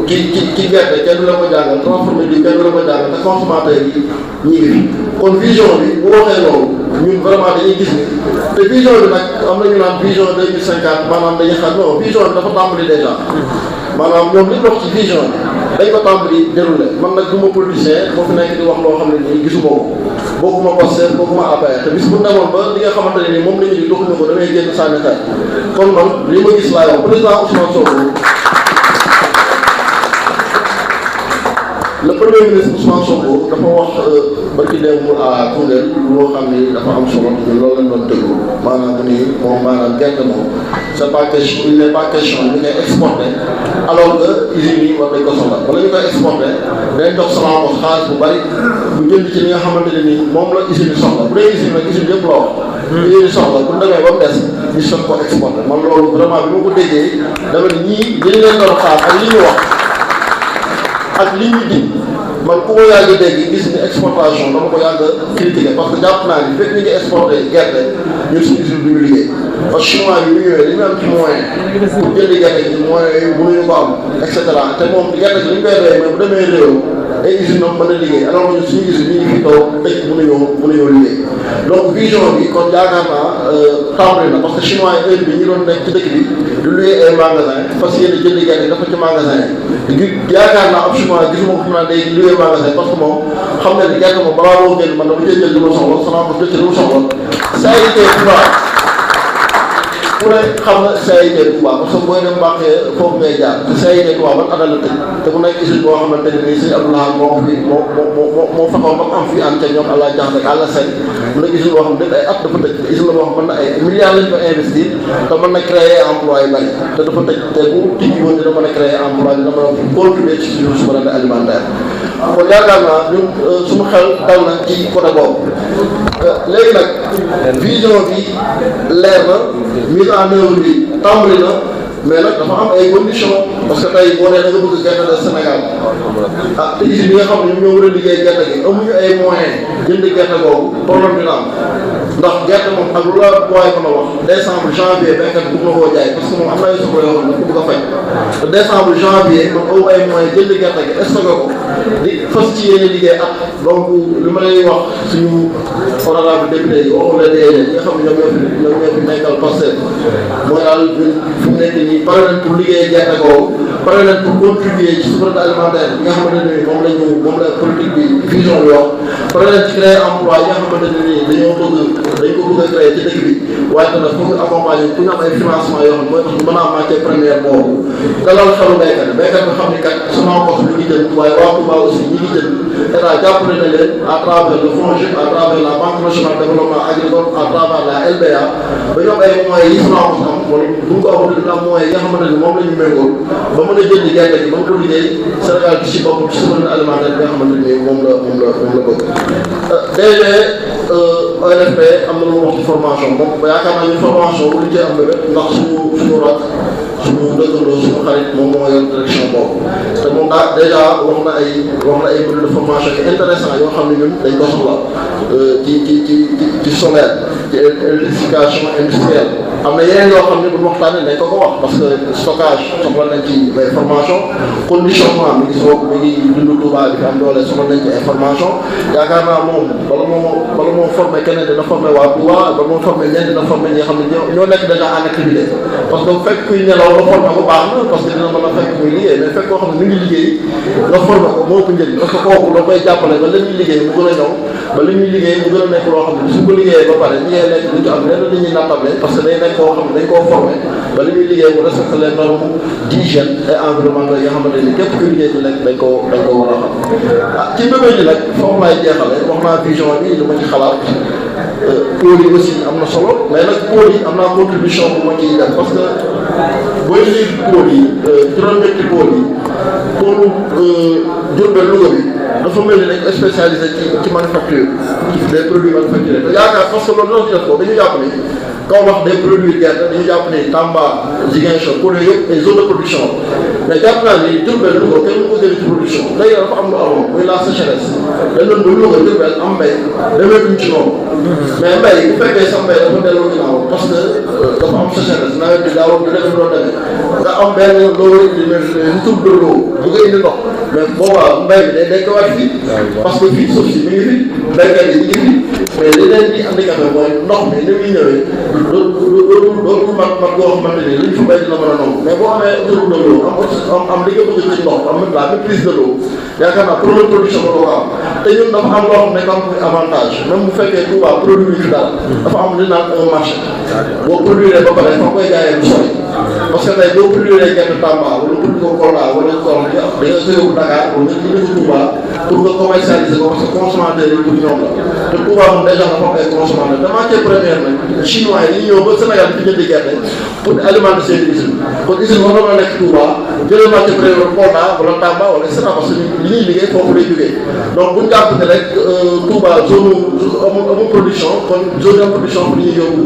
S6: ci gerte kenn du la ko jàngal transformé bi kenn du la ko jàngal te consommateur yi ñu ngi fi kon vision bi bu waxee loolu ñun vraiment dañuy gis ni te vision bi nag am na ñu naan vision 2050 maanaam dañuy xam non vision bi dafa tàmbali déjà maanaam ñoom li ñu wax ci vision bi dañ ko tàmbali déroulé man nag du ma politicien moo fi nekk di wax loo xam ne nii gisuma ko bokkuma pastef bokkuma APR te bis bu demoon ba li nga xamante ne nii moom la ñu di doxuñu ko damay génn sànni xeer kon man li ma gis laay wax président Ousmane Sonko le premier ministre Ousmane Sonko dafa wax barki démb à Koungheul loo xam ni dafa am solo ñun loolu lañ doon déglu maanaam ni moom maanaam gerte moom c'est pas question il n'est pas question ñu koy exporté alors que usines yi war nañ ko soxla wala ñu koy exporté day jox sama ko xaalis bu bari bu jënd ci li nga xamante ne nii moom la usine yi soxla bu dee usine nag usine yëpp la wax usine yi soxla bu demee ba mu des ñu soog ko exporté man loolu vraiment bi ma ko déggee dama ne ñii li ñu leen doon xaar ak li ñu wax ak li ñu di man ku ma yàgg a dégg gis ni exportation dama ko yàgg a critiquer parce que jàpp naa ni fekk ñu ngi exporté gerte ñun suñu usine du ñu liggéey parce que chinois yi bu ñëwee li ñu am ci moyen pour jëndi gerte gi moyens yi mënuñu ko am et cetera te moom gerte gi li ñu koy doyee mais bu demee réew ay usines ñoom mën a liggéey alors que ñun suñu usine ñu ngi fi taw tëj mënuñoo liggéey donc vision bi kon yaakaar naa tàmbali na parce que chinois yi heure bi ñu doon nekk ci dëkk bi du louer ay magasin fas yéene jëndi gerte dafa ci magasin yi yaakaar naa ab chinois gisuma ko fi naan day louer magasin parce que moom xam na ni gerte moom balaa moo génn man dama jël li ma soxla sama ko jël li ma soxla saa yi tey Touba ku ne xam na saa yi tey Touba parce que booy dem Mbàkke foofu ngay jaar te saa yi tey Touba ban adal la tëj te mu nekk usine boo xamante ne nii sëñ Abdoulaye moo ko fi moo fexoon ba am fii ànd ca ñoom àlla jax rek àlla seen mu nekk usine boo xam ne ay at dafa tëj te usine la boo xam mën na ay milliards lañ ko investir te mën na créer emploi yu bari te dafa tëj te bu tijji woon dina mën a créer emploi dina mën a contribuer ci suñu souveraineté alimentaire kon yaakaar naa ñun suñu xel dal na ci côté boobu léegi nag vision bi leer na mise en œuvre bi tàmbali na mais nag dafa am ay conditions parce que tey boo nee da nga bëgg gerte de Sénégal te usines yi nga xam ne ñoom ñoo war a liggéey gerte gi amuñu ay moyens jënd gerte googu problème dina am ndax gerte moom ak lu la booy mën a wax décembre janvier béykat bi bëgg na koo jaay parce que moom am na ay soxla yoo xam ne dafa bëgg a faj te décembre janvier man aw ay moyens jënd gerte gi stocké ko di fas ci yéene liggéey at donc li ma lay wax suñu honorable député yi waxu la dee ñi nga xam ne ñoom ñoo fi nekkal pastef mooy daal fu mu nekk nii pare nañ pour liggéey gerte googu pare nañ pour contribuer ci souveraineté alimentaire bi nga xamante ne nii moom la politique bi vision bi wax pare nañ ci créer emploi yi nga xamante ne nii dañ ko bëgg a créer ci dëkk bi waaye tamit pour ñu accompagner pour ñu am ay financement yoo xam mooy tax ñu mën a am matière première boobu dalal xelu béykat bi xam ni kat semence mi ngi jënd waaye waa Touba aussi ñi ngi jënd état jàppale na leen à travers le fonds à travers la banque nationale de développement agricole à travers la LBA ba ñoom ay moyens yi semence am wala bu ñu ko amul dina am moyens yi nga xamante ni moom la ñu méngool ba mën a jënd gerte gi ba mu ko liggéey Sénégal bi ci boppam ci souveraineté alimentaire bi nga xamante ni moom la bëgg DG ONFP am na lu mu wax ci formation donc yaakaar naa ni formation bu ñu cee am bébé ndax suñu rak suñu dëkkandoo suñu xarit moom moo yor direction boobu te moom daa dèjà wax na ay module de formation yu intéressant yoo xam ne ñun dañ ko soxla ci solaire ci électrification industrielle am na yeneen yoo xam ne bu ñu waxtaanee dañ ko wax parce que stockage soxla nañ ci ay formation conditionnement mi ngi dund Touba bi fi am doole soxla nañ ci ay formation yaakaar naa moom bala moo formé keneen dina formé waa Touba bala moo formé ñenn dina formé ñi nga xam ne ñoo nekk déjà en activité parce que fekk kuy nelaw nga formé ko baax na parce que dina mën a fekk muy liggéey mais fekk koo xam ne mi ngi liggéey nga formé ko moo ëpp njëriñ parce que kooku da koy jàppale ba li muy liggéey mu gën a ñëw ba li muy liggéey mu gën a nekk loo xam ne su ko liggéeyee ba pare ñi ngay nekk duñu am lenn li ñuy nattable parce que day nekk koo xam ne dañ koo formé ba li muy liggéey mu respecté les normes d'hygiène et environnementale yi nga xamante ni képp kuy liggéey ci nekk dañ ko war a xam ci bébé ji nag foofu laay jeexale wax naa vision bi li ma ci xalaat pôle yi aussi am na solo mais nag pôle yi am naa contribution bu ma ciy def parce que booy lire pôle yi juróom-ñetti pôle yi pôle Diourbel Louga bi dafa mel ni dañ ko spécialisé ci manufacture ci des produits manufacturés te yaakaar parce que loolu dina ci def ko dañu jàpp ni Kaolack des produits gerte dañu jàpp ni Tamba Ziguinchor pôle yëpp ay zone de production mais jàpp naa ni Diourbel Louga kenn mu ko jëlee ci production léegi dafa am lu amoon muy la sécheresse dañ doon ba Louga Diourbel am mbay demeetuñ ci noonu mais mbay bu fekkee sa mbay dafa delloo ginnaaw parce que dafa am sécheresse nawet bi daawoon du demee doon demee nga am benn loo indi lu tudd loo bu nga indi ndox mais boobaa mbay bi day dekkawaat fii parce que fii suuf si mi ngi fi béykat yi ñu ngi fi mais li leen di handicapé mooy ndox mi ni muy ñëwee dootul mat boo xamante ni liñ fi bay dina mën a nangu mais boo amee autoroute de l'eau am li nga bëgg ci ndox am la maîtrise de l'eau yaakaar naa problème production ba ko am te ñun dafa am loo xam ne am avantage même bu fekkee Touba produit fi dara dafa am li naan un marché boo produire ba pare fa koy jaayee lu sori parce que tey boo produire gerte Tamba wala produit ko Kolda wala Kolda da nga sëyoo Dakar wala nga indi ko Touba pour nga commercialiser ko parce que consommateur yi pour ñoom la te Touba moom déjà dafa am ay consommateur te matière première nag chinois yi ñëw ba Sénégal di jëndi gerte pour alimenter seen usine kon usine war na mën a nekk Touba jëlee matière première Kolda wala Tamba wala et cetera parce que li ñuy liggéey foofu lay jógee donc buñ jàpp ne rek Touba zone amul production kon zone de production pour ñuy yóbbu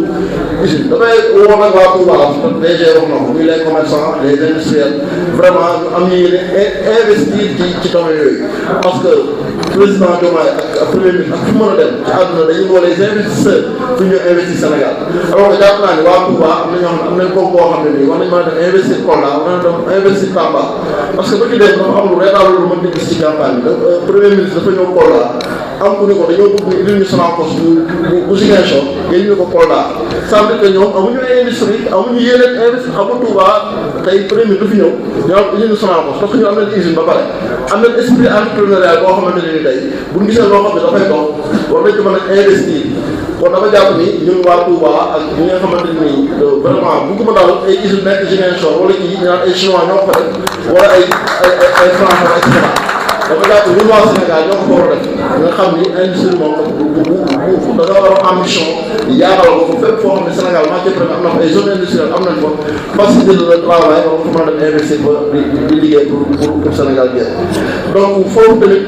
S6: usine dafay woo nag waa Touba DG wax na ko muy les commerçants les industriels vraiment ñu am ñu investir ci domaine yooyu parce que président Diomaye ak premier ministre ak fu mën a dem ci àdduna dañuy woo les investisseurs pour ñu investir Sénégal alors que jàpp naa ne waa Touba am na ñoo xam ne am nañ ko boo xam ne nii war nañ mën a dem investir Kolda war nañ dem investir Tamba parce que ba ci dee dafa am lu reetal lu mën di gis ci campagne bi premier ministre dafa ñëw Kolda am ku ne ko dañoo bëgg indil ñu Sonacos bu Ziguinchor ngeen ñu ko Kolda ça veut dire que ñoom amuñu ay industrie amuñu yeneen investir xam nga Touba tey premier ministre du fi ñëw ñoo indil ñu Sonacos parce que ñu am nañ usine ba pare am nañ esprit entrepreneurial boo xamante ne ni tey bu ñu gisee loo xam ne dafay dox war nañ ko mën a investir kon dafa jàpp ni ñun waa Touba ak ñi nga xamante ni vraiment bu ko mën daal ay usine nekk Ziguinchor wala kii ñu naan ay chinois ñoo ko fa def wala ay français et cetera dafa jàpp ñun waa Sénégal ñoo ko war a def nga xam ni industrie moom da nga war a ambition yaatal ko fépp foo xam ne Sénégal matière première am na fa ay zone industrielle am nañ fa faciliter le travail ba ko mën a dem investir ba di liggéey pour Sénégal bi donc foofu tamit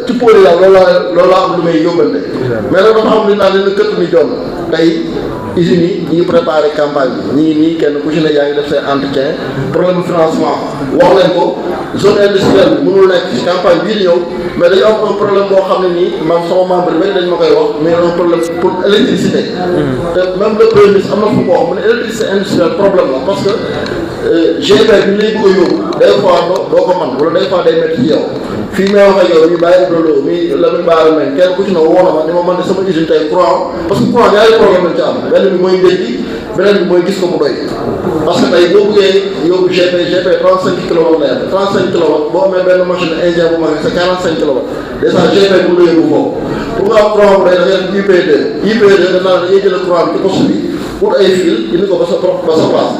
S6: ci pôle yi loolu laa am lu may yóbbante mais nag dafa am li naan leen këtt ni joon tey usines yi ñu ngi préparé campagne bi ñu ngi nii kenn ku ci ne yaa ngi def say entretien problème financement wax leen ko zone industrielle bi mënul nekk ci campagne bii di ñëw mais dañu am un problème boo xam ne nii man sama membre yi dañ ma koy wax mais un problème pour électricité. te même le premier ministre am na fu mu ko wax mu ne électricité industrielle problème la parce que GP bi ñu lay bëgg a yóbbu des fois doo ko mën wala des fois day métti ci yow fii may wax ak yow ñu bàyyi loolu mi Lamine Bara Mbengue kenn ku ci ne woo na ma ni ma mën de sama usine tey courant parce que courant ñaari problème lañ ci am benn bi mooy ndéj bi beneen bi mooy gis ko mu doy parce que tey boo bëggee yóbbu GP 35 kilowatts lay am 35 kilowatts boo amee benn machine indien bu mag c'est 45 kilowatts déjà GP bu la yóbbu foofu pour nga am courant bu doy da ngay def IP2 IP2 danaa dañuy jël courant bi ci poste bi pour ay fil indi ko ba sa place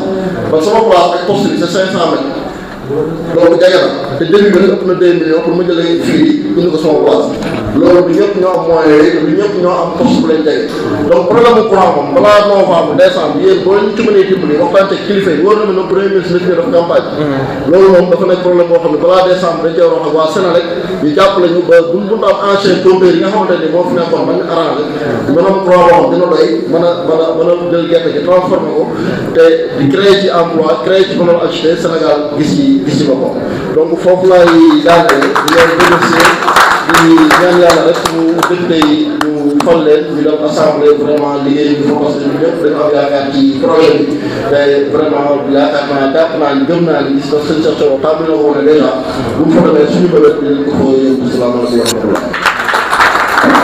S6: ba sama place ak poste bi c'est 500 mètres loolu jege na te début bi ëpp na 2 millions pour ma jëlee fil yi indi ko sama place loolu du ñëpp ñoo am moyens yooyu du ñëpp ñoo am poste bu leen jege donc problème mu courant moom balaa novembre décembre yéen boo ñu ci mënee dimbali waxtaan ci kilifa yi wóor na ne premier ministre nit ñi def campagne loolu moom dafa nekk problème boo xam ne balaa décembre dañ cee wax ak waa Sénélec ñu jàppale ñu ba buñ am ancien compteur yi nga xamante ni moo fi nekkoon ba ñu arrangé mën a am courant boo xam dina doy mën a jël gerte gi transformé ko te di créer ci emploi créer ci valeur ajoutée Sénégal gis ci boppam donc foofu laay daanee di leen remercier di ñaan yàlla rek ñu député yi ñu fal leen ñu dem assemblée vraiment liggéey bi parce que ñu ñëpp dañu am yaakaar ci projet bi te vraiment yaakaar naa jàpp naa ni gëm naa ni gis nga seen secteur tàmbali na ko ne déjà bu ñu fa demee suñu bëbët dinañ ko fa yóbbu salaamaaleykum wa rahmatullah.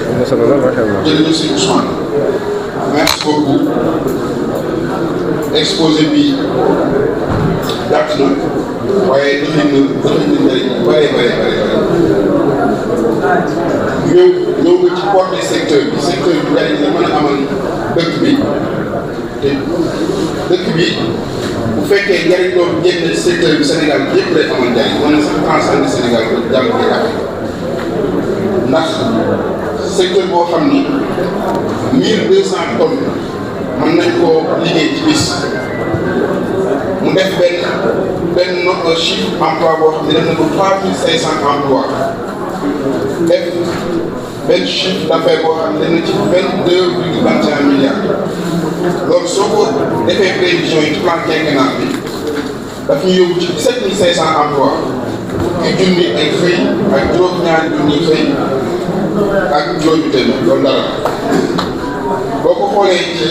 S3: jërëjëf sëñ Ousmane merci beaucoup exposé bi gàtt na waaye dafay njëriñ bëri ñëw nga ci porté secteur bi njëriñ la mën a amal dëkk bi te dëkk bi bu fekkee njëriñ loolu génn ci secteur bi Sénégal bi yëpp lay amal njëriñ mën na sax transcender Sénégal ba jàll bi Afrique ndax secteur boo xam ni 1200 tonnes mën nañ koo liggéey ci bis mu def benn chiffre emploi boo xam ne def na ko 3500 emplois def benn chiffre d'affaires boo xam ne def na ci 22,21 milliards loolu soo ko defee prévision yi ci plan quinquennal bi daf ñu yóbbu ci 7500 emplois fukki junni ay xëy ak juróom-ñaari junni xëy ak juróomi téeméer loolu dara boo ko xoolee ci